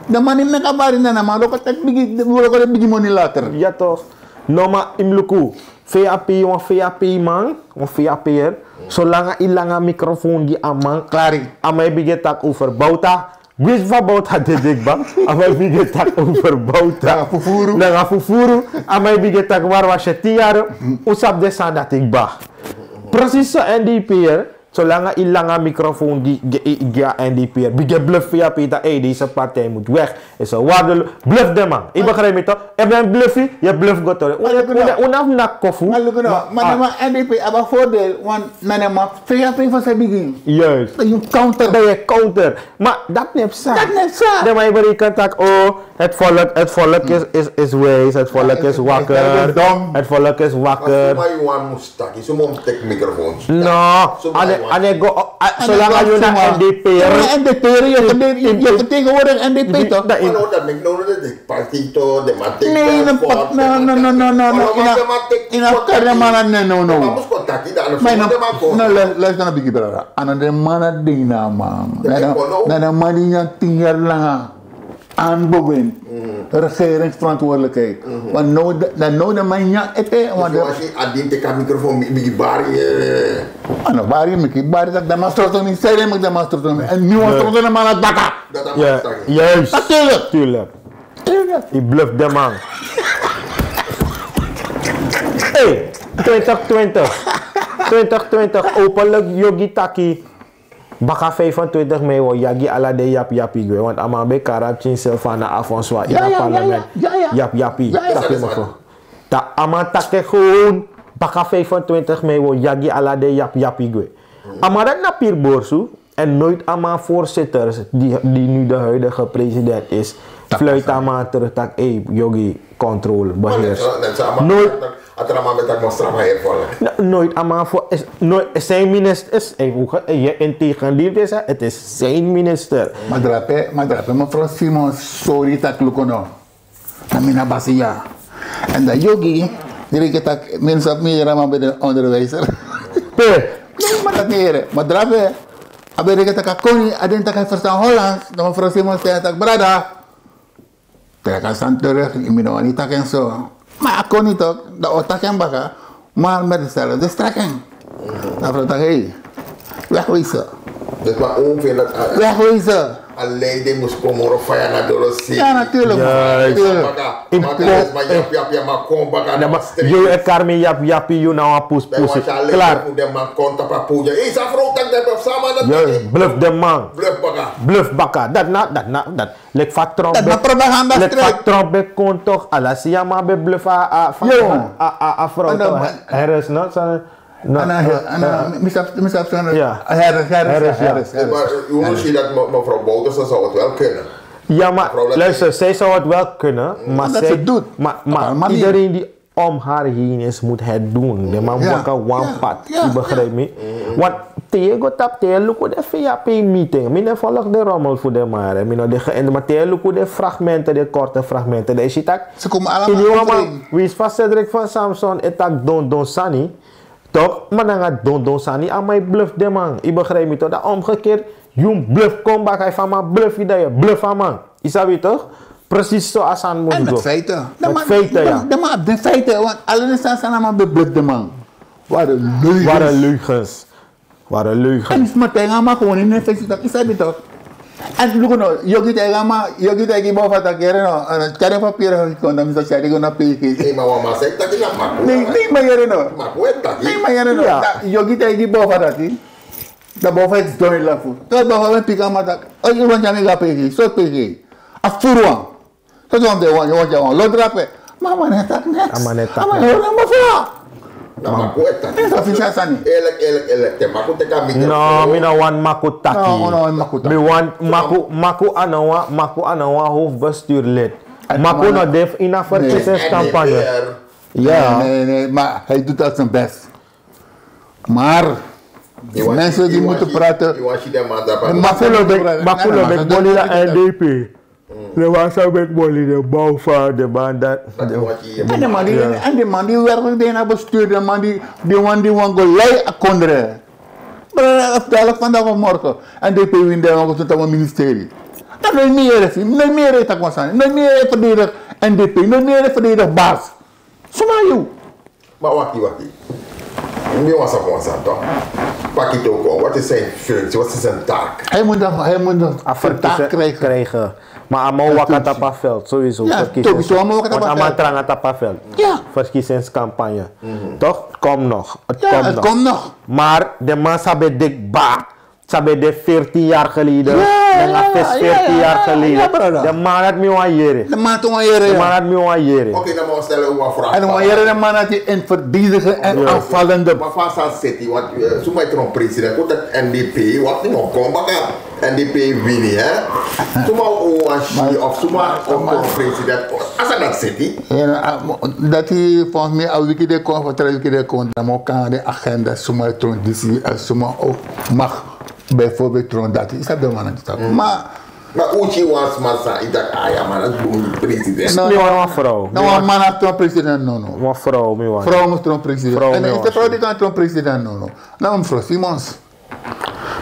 Na man ni meki a bari na na man loko teki bigi loko de bigi moni later. Ya toch. No ma yu mus luku. V A P wan V A P man, wan V A P'er. Solanga yu langa microfoon gi a man. Klari. A man e bigin taki over bouta. Gwisi fu a bouta dede kba. A man e bigin taki over bouta. Nanga fufuru. Nanga fufuru. A man e bigin taki wari wan seti yari. Un sabi den sani dati kba. Precies so N D P'er. Solanga yu langa microfoon gi gi a N D P'er, bigin bluff V A P taki ei deze partij moet weg. Is a waardeloos. Bluff den man. Yu begrijp mi toch? Yu ben bluff, yu bluff go tori. Un na fu nak kofu. Maar luku no, maar na man N D P abi a voordeel want na na man V A P fu sa bigin. Juist. Dan yu counter. Dan yu counter. Maar dat neem sa. Dat neem sa. Den man e bereken taki o het volk, het volk is, is, is wijs, het volk is wakker. Het volk is wakker. Maar yu wan mus taki, so man mus teki microfoon. No, So a de, Ane go, solanga yu na N D P. Yu vertegenwoordig N D P toch? Partito de matik. Nee, no, no, no, no, no, no. Ina kari na mana ne, no, no. Ma ina, no, luister na bigi brada. Ano de mana ding na man. Na de man di nyan tin yari langa. Aan begin. Regeringsverantwoordelijkheid. Want no, dan no de man nyan ete. Want de wasi adin teki a microfoon bigi bari. Ano bari meki bari dat de man stroto mi. Sede meki de man stroto mi. En nu wan stroto na man na baka. Juist. Natuurlijk. Yu bluf den man. Hey, twintig twintig. Twintig twintig, openlijk Yogi taki. Baka vijfentwintig mei wi o yagi ala den yapiyapi gwe. Want a man ben kari a pikin srefi na Afonswa ini a parlement. Yapiyapi. Taki mofo. Dan a man taki gewoon. Baka vijfentwintig mei wi o yagi ala den yapiyapi gwe. A man dati na piri borsu. En nooit a man voorzitter, die, die nu de huidige president is, fluit a man terug tak, hey, Yogi, controle, beheers. Nooit. A tra man ben taki mostra man heri. Nooit a man voor, is, nooit, zijn minister is, hij hoeft, in tegendeel te zeggen, het is zijn minister. Ma drape, ma drape, mevrouw Simons, sorry tak luku no. Na mi na basi ya. En dan Yogi, di reken tak, mi no sabi mi yere a man ben de onderwijzer. Pe. Nee, ma dati mi yere. Ma drape, a ben reken tak a kon, a denki tak a ferstan Hollands, dan mevrouw Simons taki tak, brada. Trek a sani terug, mi no wani taki en so. Ma a kon toch, dan o taki en baka. Maar met dezelfde strekking. Dan vraag ik, hey, wegwezen. Dus maar ook weer dat a, wegwezen. A lei di mus kon moro faya na doro si. Ja, natuurlijk, man. Juist. Baka, baka, ma yapi, yapi, ma kon baka na street. Yu e kari mi yapi, yapi, yu na wan puspusi. Klaar. Fu den man kon tapu a podium. Hey, sa frow taki den bluf sama na. Juist, bluf den man. Bluf baka. Bluf baka. Dat na, dat na, dat. Leki fa Trump ben, leki fa Trump ben kon toch, ala si a man ben bluf a, a, a, a, a vrouw toch, Harris, no? Sa, no, ana, eh, ana, eh, mi sabi, mi sabi, Harris, Harris, Harris, Harris. Maar u moet zien dat me-, mevrouw Bouterse zou het wel kunnen. Ja, maar luister, zij zou het wel kunnen, maar zij, maar, maar iedereen die om haar heen is, moet het doen. Den man waka wan pad. Yu begrijp mi? Want te yu go tapu, te yu luku den V A P meeting. Mi no e volg den rommel fu den man, mi no de ge-, maar te yu luku den fragmenten, den korte fragmenten, dan yu si tak. Ze komen allemaal overeen. Wan man, wi si fa Cedric van Samson e taki dondon sani. Toch, maar nanga dondon sani, a man e bluf den man. Yu begrijp mi toch? Dan omgekeerd, yu bluf kon baka, efu a man bluf yu, dan yu bluf a man. Yu sabi toch? Precies so a sani mus go. En met feiten. Met feiten, ja. Dan man abi den feiten, want ala den sani san a man ben bluf den man. Waren leugens. Waren leugens. Waren leugens. En yu sma taigi a man gewoon ini en fesi tak', yu sabi toch? En luku no, Yogi taigi a man, Yogi taigi Bouva tak' yere no, en kari en papiri kon, dan mi sa tyari go na P G. Hey, ma wan man sa taki na Maku. Nee, nee, ma yere no. Maku e taki. Nee, ma yere no. Ja. Yogi taigi Bouva taki. Dan Bouva e sidon e lafu. Dan Bouva ben piki a man taki, o, yu wani tyari mi go na P G, so P G. A furu wan. So wan de wan, yu wani tyari wan lo drape. Ma a man no e taki neks. A man no e taki neks. A man no e hori en mofo. Na Maku e taki. Yu sa fisi a sani. Eerlijk, eerlijk, eerlijk. Te Maku teki a microfoon. No, mi no wani Maku taki. No, no, Maku taki. Mi wani Maku, Maku a no wan, Maku a no wan hoofdbestuurslid. Maku no de ini a verkiezingscampagne. Ja. Nee, nee, nee, maar hij doet al zijn best. Maar mensen die moeten praten. Maku no ben, Maku no ben boli na N D P. Den man san ben boli, den Bouva, den man dati. En den man di, en den man di werkelijk de na bestuur, den man di, den man di wani go lei a kondre. Brada, of dadelijk, vandaag of morgen. N D P win, den man go teki wan ministerie. Dan no yu meki yu resi, no yu meki yu taki wan sani, no yu meki yu verdedig N D P, no yu meki yu verdedig Bas. Suma yu. Maar wakti, wakti. Mi wani sabi wan sani toch. Pakito kon, wat is zijn functie, wat is zijn taak? Hij moet dan, hij moet dan een taak krijgen. Maar a man waka tapu a veld, sowieso. Ja, verkiezings. Sowieso, a man waka tapu a veld. Want a man tranga tapu a veld. Ja. Verkiezingscampagne. Toch? Het komt nog. Het komt nog. Maar den man san ben dikba. San ben de veertien jaar geleden. Nanga fesi veertien jaar geleden. De man dat mi wan yere. De man dat mi wan yere. Oké, dan maar stellen we een vraag. En wan yere de man dat je in verdedigen en aanvallende. Maar van San City, want suma tron president, kort dat N D P, wat niet nog komen, N D P wini, hè? Suma o wan si of suma o tron president, asa dat City. Dati volgens mij a wiki de kon, voor twee wiki de kon, dan mo kan de agenda, suma tron D C, suma o mag. Bijvoorbeeld tron dati, is dat de man dat staat. Maar Maar uchi wan sma san yu taki, ah ya man, dat is gewoon president. No, mi wan wan vrouw. No, wan man abi tron president, no, no. Wan vrouw mi wan. Vrouw mus tron president. En is de vrouw die kan tron president, no, no. Na mevrouw Simons.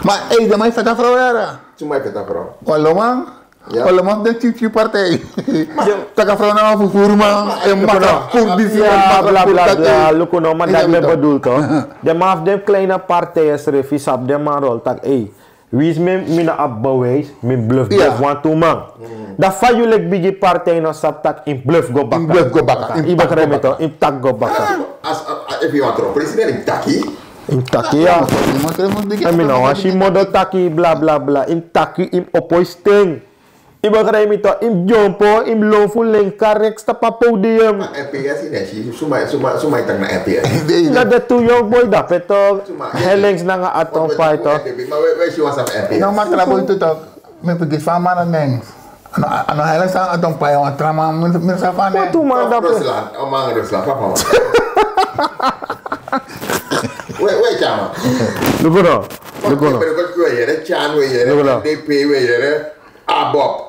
Maar ey, de man feta vrouw yara. Tu man feta vrouw. Wan loman. Wan loman den tien tien partij. Taka vrouw na wan vervoerman. En maka voor die. Ja, bla bla bla. Luku no, maar dat mi bedoel toch. De man heeft den kleine partijen srefi sap den man rol tak ey. Wins mi, mi no abi bewijs, mi bluf, bluf wantu man. Dan fa yu leki bigi partij no sabi tak' yu bluf go baka. Yu bluf go baka. Yu baka go baka. Yu taki go baka. Efu yu wani tron president, yu taki. Yu taki ya. En mi no wani si modo taki bla bla bla. Yu taki, yu opo yu sten. Yu begrijp mi toch, yu dyompo, yu lon fu len karek tapu a podium. Na N P S yu ne si, suma, suma, suma yu taki na N P S. Na de tu young boy dape toch. Hellings nanga Aton Pai toch. Maar we, we si wan sani N P S. No, maar tra boy tu toch. Mi begin fa man na nen. Ano, ano Hellings nanga Aton Pai wan tra man, mi, mi sa fa nen. Wan tu man dape. Rusland, o man Rusland, fa man. We, we, Chama. Luku no, luku no. We yere Chan, we yere N D P, we yere Abob.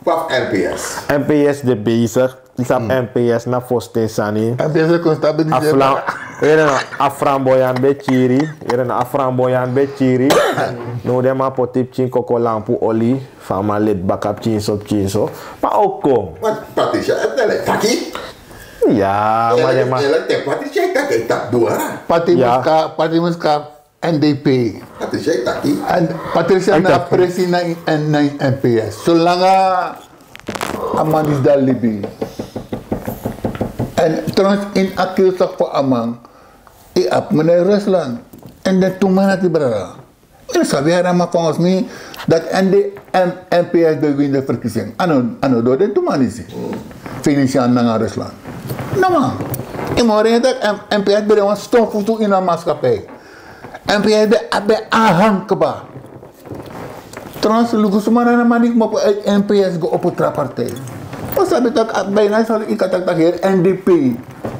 Of N P S? N P S de bezig. Yu sabi N P S na fosten sani. N P S de kon stabiliseri. A fran-, yu yere no, a framboyan ben kiri. Yu yere no, a framboyan ben kiri. No, den man poti pikin koko lampu oli. Fa a man leti baka pikinso, pikinso. Ma oko. Ma Patricia, e taki. Ya, ma den man. Patricia e taki, e taki dwara. Pati muska, Pati muska. N D P. Patricia e taki. En Patricia na presi na in, en na in N P S. Solanga a man disi de na libi. En trouwens in a kill tok fu a man. Yu abi meneer Rusland. En den tu man dati brada. Mi no sabi a man, volgens mi dati N D P, N P S ben win de verkiezing. A no, a no doro den tu man disi. Venetiaan nanga Rusland. No man. Yu moro en taki N P S ben de wan ston futu ini a maatskappij. N P S ben abi en hang kaba. Trouwens, luku suma na a man di kmopo uit N P S go opo tra partij. Un sabi taki a bijna so yu kan taki taki heri N D P.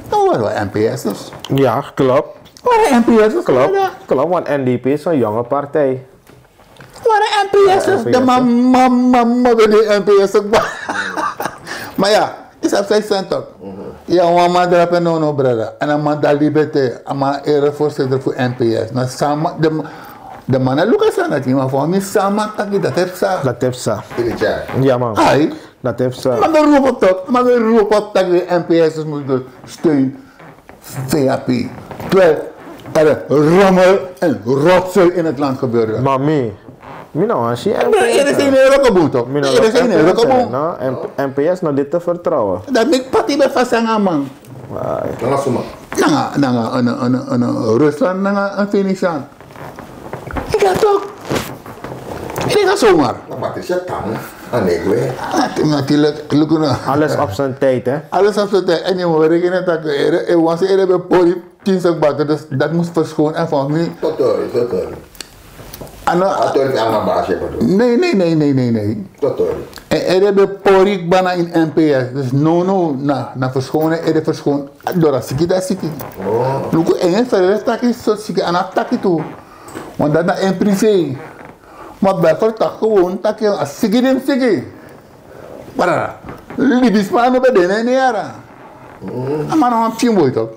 No, wari wan N P S dus. Ya, klopt. Wari N P S dus. Klopt, klopt, want N D P is een jonge partij. Wari N P S dus. De man, man, man, man ben de N P S ook. Maar ja. Yu sabi san yu sani tok. Ya, wan man drape no, no, brada. En a man de na libi te, a man ere voorzitter fu N P S. Na sama, de, de man no luku a sani dati, ma fu mi san a man taki dati e psa. Dati e psa. Ya man. Ai. Dati e psa. Man ben ropo tok, man ben ropo taki N P S mus go steun. V A P. Terwijl er rommel en rotzooi in het land gebeurde. Maar mi, mi no wani si N P S. Ere sei ne roko bun toch? Mi no, ere sei ne roko bun. No, N P S no de te vertrouwen. Dan mi pati ben vast nanga a man. Nanga suma? Nanga, nanga, een, een, een, een Rusland, nanga een Venetiaan. Yu kan tok. Yu kan zomaar. Maar Patricia kan. Ah, nee, we. Natu-, natuurlijk, luku no. Alles op zijn tijd, hè? Alles op zijn tijd. En yu mus rekenen taki ere, e wan se ere ben pori tien sek baka, dus dat mus verschonen en volgens mi. Totori, totori. Ano, totori fu a man basi e bedoel. Nee, nee, nee, nee, nee, nee. Totori. En ere ben pori kba na ini N P S. Dus no, no, na, na verschonen, ere verschonen. Doro a siki, dan a siki. Oh. Luku, en yu ferweg taki sortu siki, a no abi taki tu. Want dat na en privé. Ma Belfort taki gewoon taki a siki den siki. Brada, libisma no ben de na ini yara. Mm. A man na wan pikin boi toch.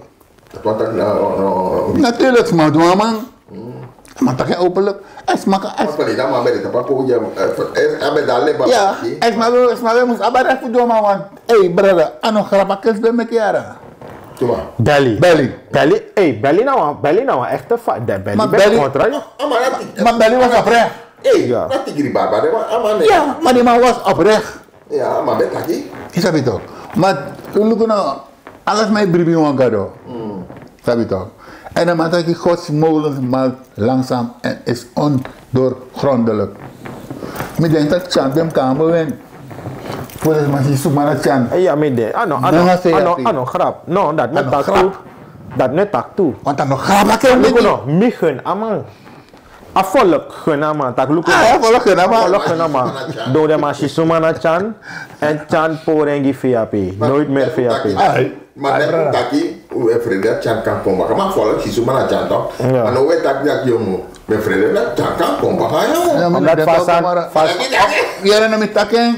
Dat wan taki na, no, no. Natuurlijk, sma du a man. Mm. A man taki openlijk. Esma kan, es- Maar verleden man ben de tapu a podium. Eh, a ben de na libi. Ja, esma ben, esma ben mus abi recht fu du a man wan. Ey, brada, a no grap a kesi ben meki yara. Tuma. Belly. Belly. Belly, ey, Belly na wan, Belly na wan echte fa-, de Belly ben kontra yu. Ma Belly was oprecht. Ey, na tigri baba, de man, a man. Ja, maar die man was oprecht. Ya, a man ben taki. Yu sabi toch. Ma luku no, ala sma e bribi wan Gado. Mm. Sabi toch. En a man taki: Gods molen malt langzaam en is ondoorgrondelijk. Mi denki taki tyan ben kan ben win. Fu den man si suma na tyan. Iya, mi de. A no, a no, a no, a no grap. No, dati no e taki tu. Dati no e taki tu. Want a no grap a ken. Luku no, mi gun a man. A volk gun a man. Taki luku no. A volk gun a man. Don den man si suma na tyan. Èn tyan pori en gi V I P. Noit meri V I P. Ma den taki un e frede dati tyan kan kon baka. Ma a volk si suma na tyan tok. A no un e taki dati yongu. Mi e frede dati tyan kan kon baka. Omdat fasan, fasan. Yere na mi taki en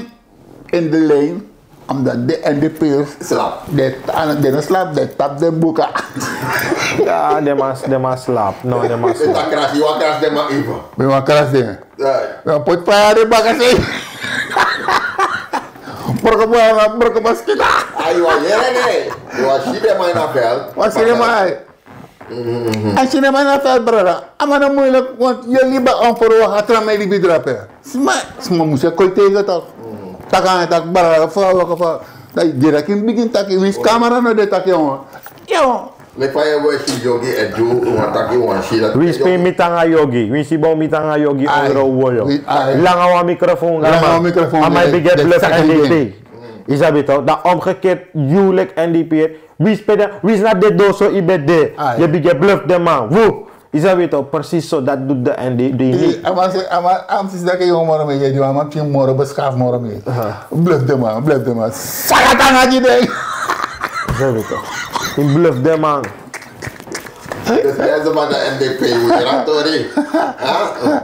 in de lijn, omdat de N D P'ers, den no slapu, den tapu den buka. Ya, den man, den man slapu. No, den man slapu. Mi wani krasi den man even. Mi wani krasi den. Mi wani poti faya na den bakasei. Broko boya, broko boskita. Ai, yu wani yere ne. Yu wani si den man na veld. Wani si den man. A si den man na veld, brada. A man no muilik, want yu e libi a onverwacht, a tra man e libi drape. Sma, sma musu e kon tegen tok. Taki nanga en taki, brada, fa waka fa. Dan yu direct yu bigin taki, winsi kamera no de, taki yongu. Yongu. Leki fa yu e si yogi e du, wan taki wan si dati. Winsi pe yu miti nanga yogi, winsi yu bo miti nanga yogi, ondro woyo. Langa wan microfoon gi a man. A man e bigin e bluf N D P. Yu sabi tok, dan omgekeerd, yu leki N D P. Winsi pe den, winsi na den doso yu ben de, yu e bigin e bluf den man. Wu. Yu sabi tok, precies so dati du den N D P. A man si, a man, a man si dati yu moro mi, yu e du a man pikin moro, beschaf moro mi. Bluf den man, bluf den man. Saka tanga gi den. Yu sabi tok. Yu bluf den man. Dus deze man de N D P, yu yere a tori.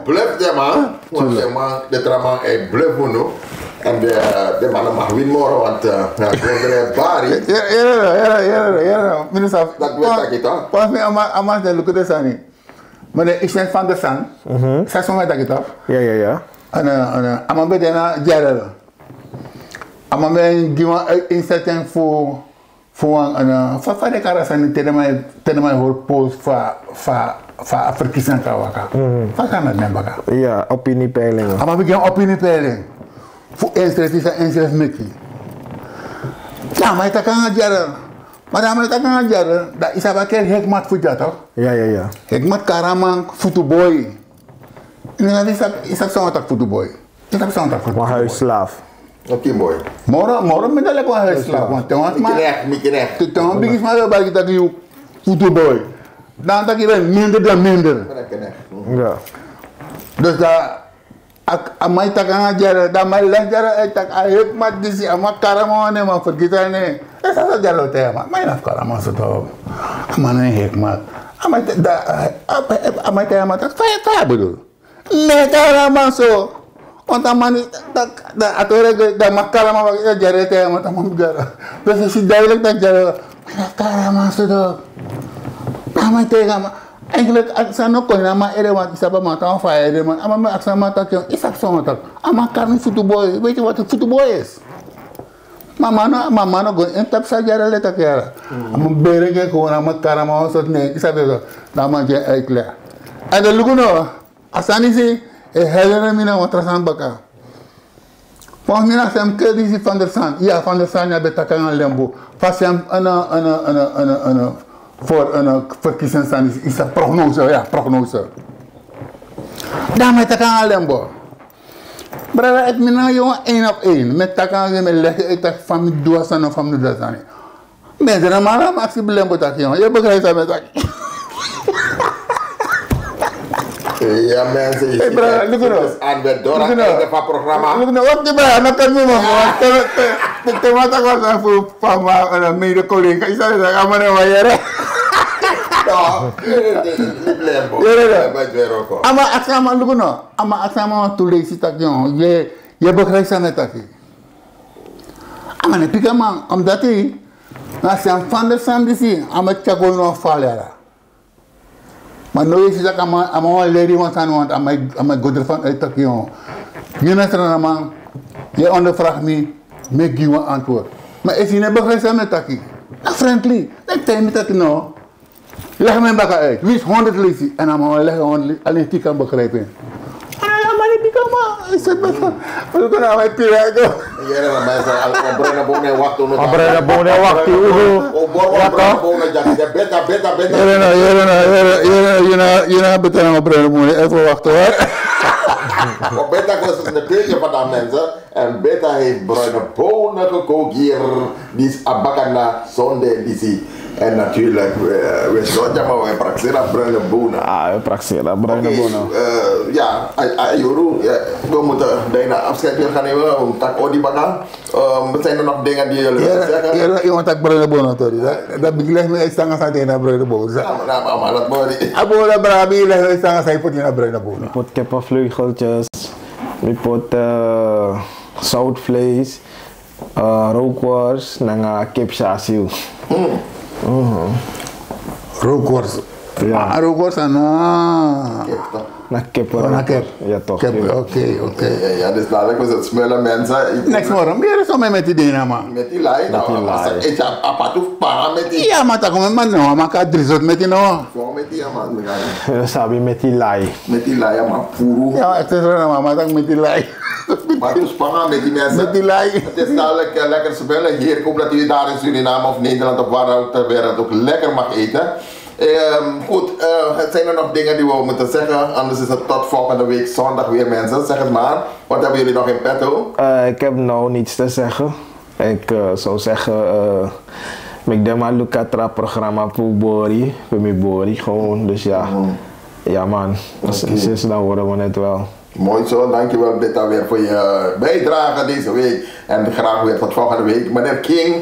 Bluf den man. Want den man, den tra man e bluf unu. Èn den, den man no mag win moro, want, eh, na kondre bari. Yere, yere, yere, yere, yere. Minister, dati mi e taki tok. Pas mi a man, a man de luku den sani. Ma den Etienne van der Sande. Sa sma mi e taki tok. Ya, ya, ya. Èn, eh, èn, eh, a man ben de na Gerel. A man ben gi wan, eh, inzet fu fu wan, eh, fa, fa den kari a sani, te den man, te den man e hori polls fa, fa, fa a verkiezing kan waka. Fa kan a nen baka? Ya, opiniepeiling. A man bigin opiniepeiling. Fu instresi san instresi meki. Ya, a man e taki nanga Gerel. Ma dan a man e taki nanga Gerel, dan yu sabi a kel Hekmat fu dya tok. Ya, ya, ya. Hekmat kari a man futu boi. Yu no sabi, yu sabi san wan taki futu boi. Yu sabi san wan taki futu boi. Wan huisslaaf. Oké, boi. Moro, moro minder leki wan huisslaaf, want te wan sma, te, te wan bigi sma ben bari taki yu futu boi. Dan taki yu ben minder dan minder. Ya. Dus dan, a, a man e taki nanga Gerel, dan a man e legi Gerel, a e taki a Hekmat disi, a man kari a man wan nen, a man fergiti a nen. San so Gerel o taigi a man? Ma yu no fu kari a man so tok. A man nen Hekmat. A man e ta-, dan, a, a, a man e taigi a man taki, fa, fa yu e bedoel? Mi e kari a man so. Want a man, dan, dan a tori e go, dan a man kari a man, waka, Gerel e taigi a man, dan a man Gerel. Dus a si duidelijk taki Gerel, mi e kari a man so tok. A man e taigi a man. Eigenlijk, a sani no kon ini a man ede, want yu sabi a man tan fa a ede man. A man ben aksi a man taki, yu sabi san wan taki? A man kari mi futu boi. Weet je wat een futu boi is? Ma a man no, ma a man no go ini tapu san Gerel e taki ya. A man bere gi en kon, a man kari a man wan sortu nen, yu sabi so. Dan a man gi en uitleg. Èn dan luku no, a sani disi e herinner mi na wan tra sani baka. Volgens mi na a sem kel disi Van der Sande. Ya, Van der Sande ya ben taki nanga Lembo. Fa a sem, eh, eh, eh, eh, eh, eh, voor, eh, eh, verkiezing sani disi, is a prognose, ya, prognose. Dan mi e taki nanga Lembo. Brada, efu mi nanga yu wan één op één, mi e taki nanga yu, mi e legi yu uit taki fa mi du a sani, fa mi du a sani. Mi e de na man, a man aksi Lembo taki, yu e begrijp san mi e taki. Ya, mensen, yu si, brada, luku no. Luku no. Luku no, wakti, brada, no kan mi, man. Te, te, te, te, man taki wan sani fu, fu a man, eh, mede collega, yu sabi taki a man no wani yere. No, Lembo. Yere, no. Lembo e dweri kon. A man aksi a man, luku no. A man aksi a man wan tu leisi taki, yu e, yu e begrijp san mi e taki. A man no e piki a man, omdati na a sem Van der Sande disi, a man e tyari go ini wan fala ya. Ma now yu e si taki a man, a man wani leri wan sani, want a man, a man e go ervan uit taki, yu no, yu na Sranan man, yu e ondervraag mi, mi e gi yu wan antwoord. Ma efu yu no e begrijp san mi e taki, na friendly, dan yu taigi mi taki no. Leg mi baka uit. Winsi honderd leisi, èn a man wani leg honderd leisi, alleen tien kan begrijpen. A man no e piki a man, yu sabi, luku no, a man e piri en go. Yere, na man sa, al, wan bruine boon e wakti unu. Wan bruine boon e wakti unu. O, boro wan bruine boon e dya, beta, beta, beta. Yere no, yere no, yere, yere, yu no, yu no beta na wan bruine boon, even wakti, hoor. Beta kost de keuken van dat mensen. En Beta heeft bruine bonen gekookt hier. Die is abakana zonde die zie. En natuurlijk, eh, we sorgen maar we prakseren bruine bonen. Ah, we prakseren bruine Oké, bonen. Eh, ja, a- a- Juru, ja, we moeten bijna afscheid weer gaan nemen. We moeten tak odi baka. Ehm, zijn er nog dingen die jullie willen zeggen? Yere, iwan taki bruine bono tori. Dat bigi leg mi e sanga san ten na bruine bono. Ja, maar, maar, maar dat moet niet. A bono bra bigi leg mi e sanga san yu poti na bruine bono. Put kippenvleugeltjes, mi put, eh, zoutvlees, eh, rookworst, nanga kip shasiu. Rookworst. Ja. Ah, rookworst na. Kip toch? Na kip. Oh, na kip. Ja, toch. Kip, oké, oké. Ja, ja, ja, dus dadelijk was het smullen, mensen. Niks more. Meer is om met die dingen, man. Met die lai, nou, met die lai. Als ik eet apart of para met die. Ja, maar tak man, no, maar kan drie soort met die, no. Gewoon met die, ja, man. Sabi met die lai. Met die lai, ja, man. Puru. Ja, het is wel, maar tak met die lai. Maar dus, panga met die mensen. Met die lai. Het is dadelijk, eh, lekker smullen hier. Ik hoop dat u daar in Suriname of Nederland of waar ook ter wereld ook lekker mag eten. Ehm, goed, eh, het zijn er nog dingen die we moeten zeggen. Anders is het tot volgende week zondag weer, mensen. Zeg het maar. Wat hebben jullie nog in petto? Eh, ik heb nou niets te zeggen. Ik, eh, zou zeggen, eh, ik denk maar look at het programma voor Bori, voor mijn Bori gewoon. Dus ja. Ja, man. Sinds dan horen we het wel. Mooi zo, dankjewel Beta weer voor je bijdrage deze week. En graag weer tot volgende week. Meneer King,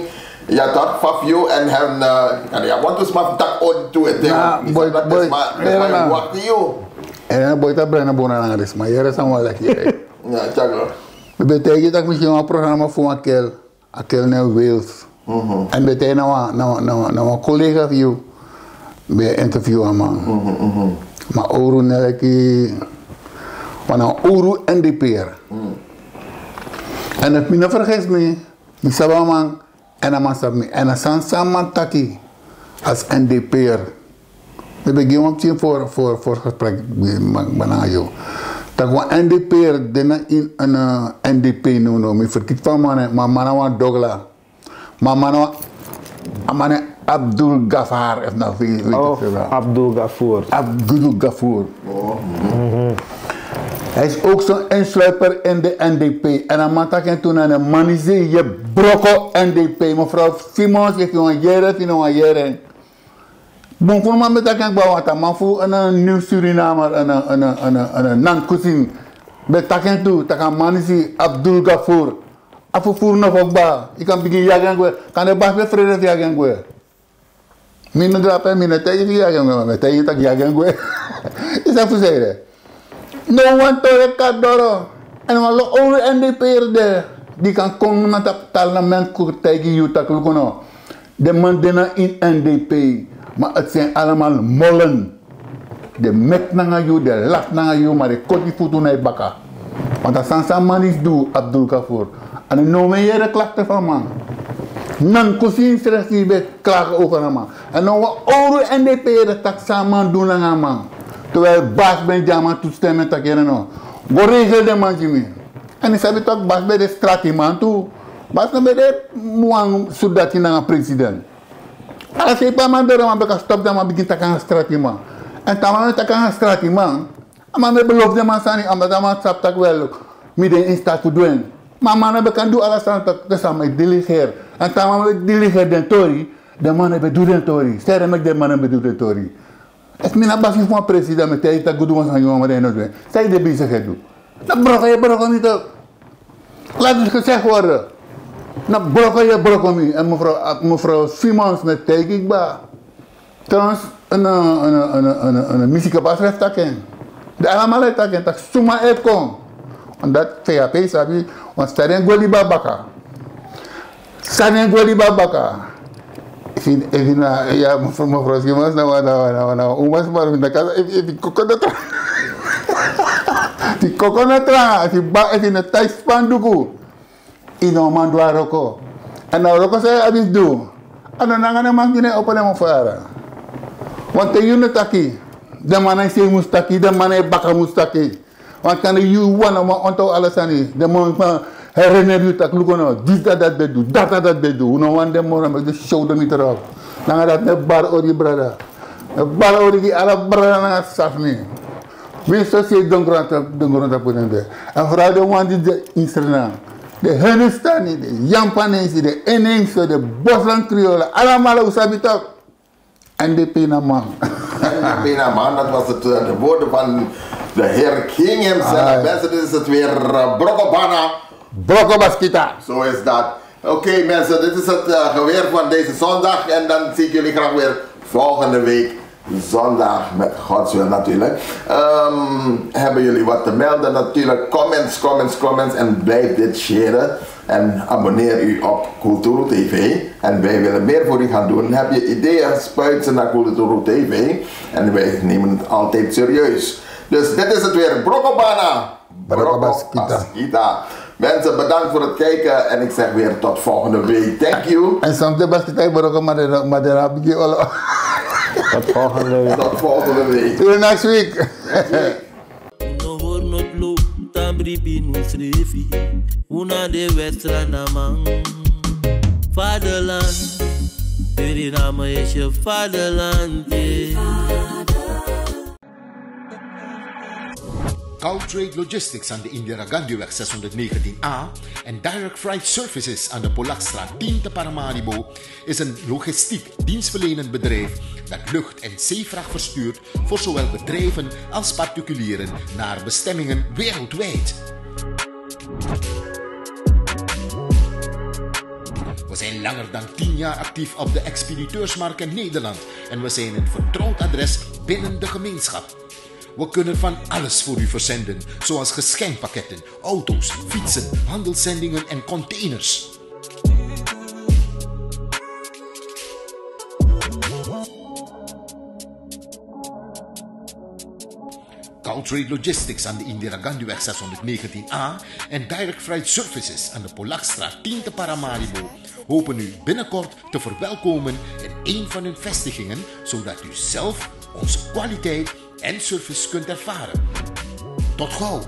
ja toch, Fafio en hem, eh, kan je want to smaf tak on to het. Ja, boy, boy. Wacht you. En boy, dat bruine bonen aan is, maar hier is allemaal lekker. Ja, tjako. We betekenen dat misschien een programma voor een kel. A kel nen Wales. En ben tij na wan, na wan, na wan, na wan collega fu yu ben interview a man. Ma owru neleki wan na owru N D P'er. En efu mi no vergis mi, mi sabi a man, en a man sabi mi, en a sani san a man taki als N D P'er. Mi ben gi wan pikin voor, voor, voor gesprek, bana yu. Tak' wan N D P'er de na ini, eh, N D P, no, no, mi ferkiti fa a man, ma a man na wan dogla. Ma a man na wan, a man na Abdul Gafar, efu na fi. Oh, Abdul Gafur. Abdul Gafur. Hij is ook zo'n insluiper in de N D P. En a man taki en tu na a man disi e broko N D P. Mevrouw Simons, efu yu wani yere, efu yu no wani yere. Bun, fu man ben taki en kba, want a man fu, eh, Nieuw Surinamer, eh, eh, Nan Kusin ben taki en tu, tak' a man disi Abdul Gafur. A fufuru no fu kba, yu kan bigin yagi en gwe, kande basi ben frede fu yagi en gwe. Mi no drape, mi no taigi fu yagi en gwe, ma mi e taigi tak' yagi en gwe. Yu sabi fu seri. No wan tori e kari doro. En wan lo owru N D P'er de, di kan kon na tapu parlement kon taigi yu tak' luku no. Den man de na ini N D P, maar het zijn allemaal mollen. Den meki nanga yu, den lafu nanga yu, ma den koti futu na yu baka. Want a sani san a man disi du, Abdul Gafur. A no now mi e yere klachten fu a man. Nan Kusin srefi ben klagen over a man. En now wan owru N D P'er e taki san a man du nanga a man. Terwijl basi ben gi a man toestemming taki yere no. Go regel den man gi mi. En yu sabi tak' basi ben de stratiman tu. Basi no ben de wan sudati nanga president. Ala sei pe a man doro, a man ben kan stop, dan a man bigin taki nanga stratiman. En te a man ben taki nanga stratiman, a man ben belofu den man sani, a man, dan a man sabi tak' wel, mi de in staat fu du en. Ma a man no ben kan du ala sani, tak' den sama e diligeer. En te a man ben diligeer den tori, den man no ben du den tori. Seri meki den man no ben du den tori. Efu mi na basi fu wan president, mi e taigi tak' go du wan sani, yu man, ma den no du en. San yu de bezig e du? Na broko yu e broko mi tu. Laat het gezegd worden. Na broko yu e broko mi. En mevrouw, ah, mevrouw Simons, mi e taigi kba. Trouwens, een, eh, een, eh, een, eh, een, eh, een, eh, een misi kaba srefi taki en. Den allemaal e taki en, tak' suma e kon. Omdat V H P sabi, want san den gwe libi a baka. San den gwe libi a baka. Efu, efu na, ya, mevrouw, mevrouw Simons na wan, na wan, na wan, na wan uma sma, efu na kasa, efu, efu koko na tra-, efu koko na tra, efu ba, efu na tai spanduku. Yu no man du a wroko. En a wroko san yu abi fu du. A no nanga den man di na opo den man fara. Want te yu no taki, den man na yu sei mus taki, den man na yu baka mus taki. Want kande yu wan na wan onto ala sani. Den man mus herinneren yu tak' luku no, disi dati dati ben du, dati dati dati ben du. Un no wani den moro, meki den show den mi terug. Nanga dati mi e bari odi brada. Mi e bari odi gi ala brada nanga sisa fu mi. Winsi yu si den grontapu, den grontapu den de. A frow, den wan di de ini Sranan, den Hindustani, den Yampanesi, den Inengso, den Bosland Kriolo, alamala un sabi tok. En de pinaman. En de pinaman, dat was het, eh, de woorden van de heer King himself. Mensen, dit is het weer, eh, Brokobana. Brokobaskita. Zo is dat. Oké, mensen, dit is het, eh, geweer van deze zondag. En dan zie ik jullie graag weer volgende week zondag, met Gods wil natuurlijk. Ehm, hebben jullie wat te melden? Natuurlijk, comments, comments, comments. En blijf dit sharen. En abonneer u op Kulturu T V. En wij willen meer voor u gaan doen. Heb je ideeën, spuit ze naar Kulturu T V. En wij nemen het altijd serieus. Dus dit is het weer. Brokobana. Brokobana. Brokobana. Mensen, bedankt voor het kijken. En ik zeg weer tot volgende week. Thank you. En soms de baskita broko madera, madera bigi olo. Tot volgende week. Tot volgende week. See you next week. Next week. No hori no tlo, tan bribi no srefi. Una de West Sranan man. Vaderland, Suriname is je vaderland, yeah. Cow Trade Logistics aan de Indira Gandhiweg zeshonderdnegentien A en Direct Freight Services aan de Polakstraat tien te Paramaribo is een logistiek dienstverlenend bedrijf dat lucht- en zeevracht verstuurt voor zowel bedrijven als particulieren naar bestemmingen wereldwijd. We zijn langer dan tien jaar actief op de expediteursmarkt in Nederland en we zijn een vertrouwd adres binnen de gemeenschap. We kunnen van alles voor u verzenden, zoals geschenkpakketten, auto's, fietsen, handelszendingen en containers. Cow Trade Logistics aan de Indira Gandhiweg zeshonderdnegentien A en Direct Freight Services aan de Polakstraat tien te Paramaribo hopen u binnenkort te verwelkomen in een van hun vestigingen, zodat u zelf onze kwaliteit en service kunt ervaren. Tot gauw!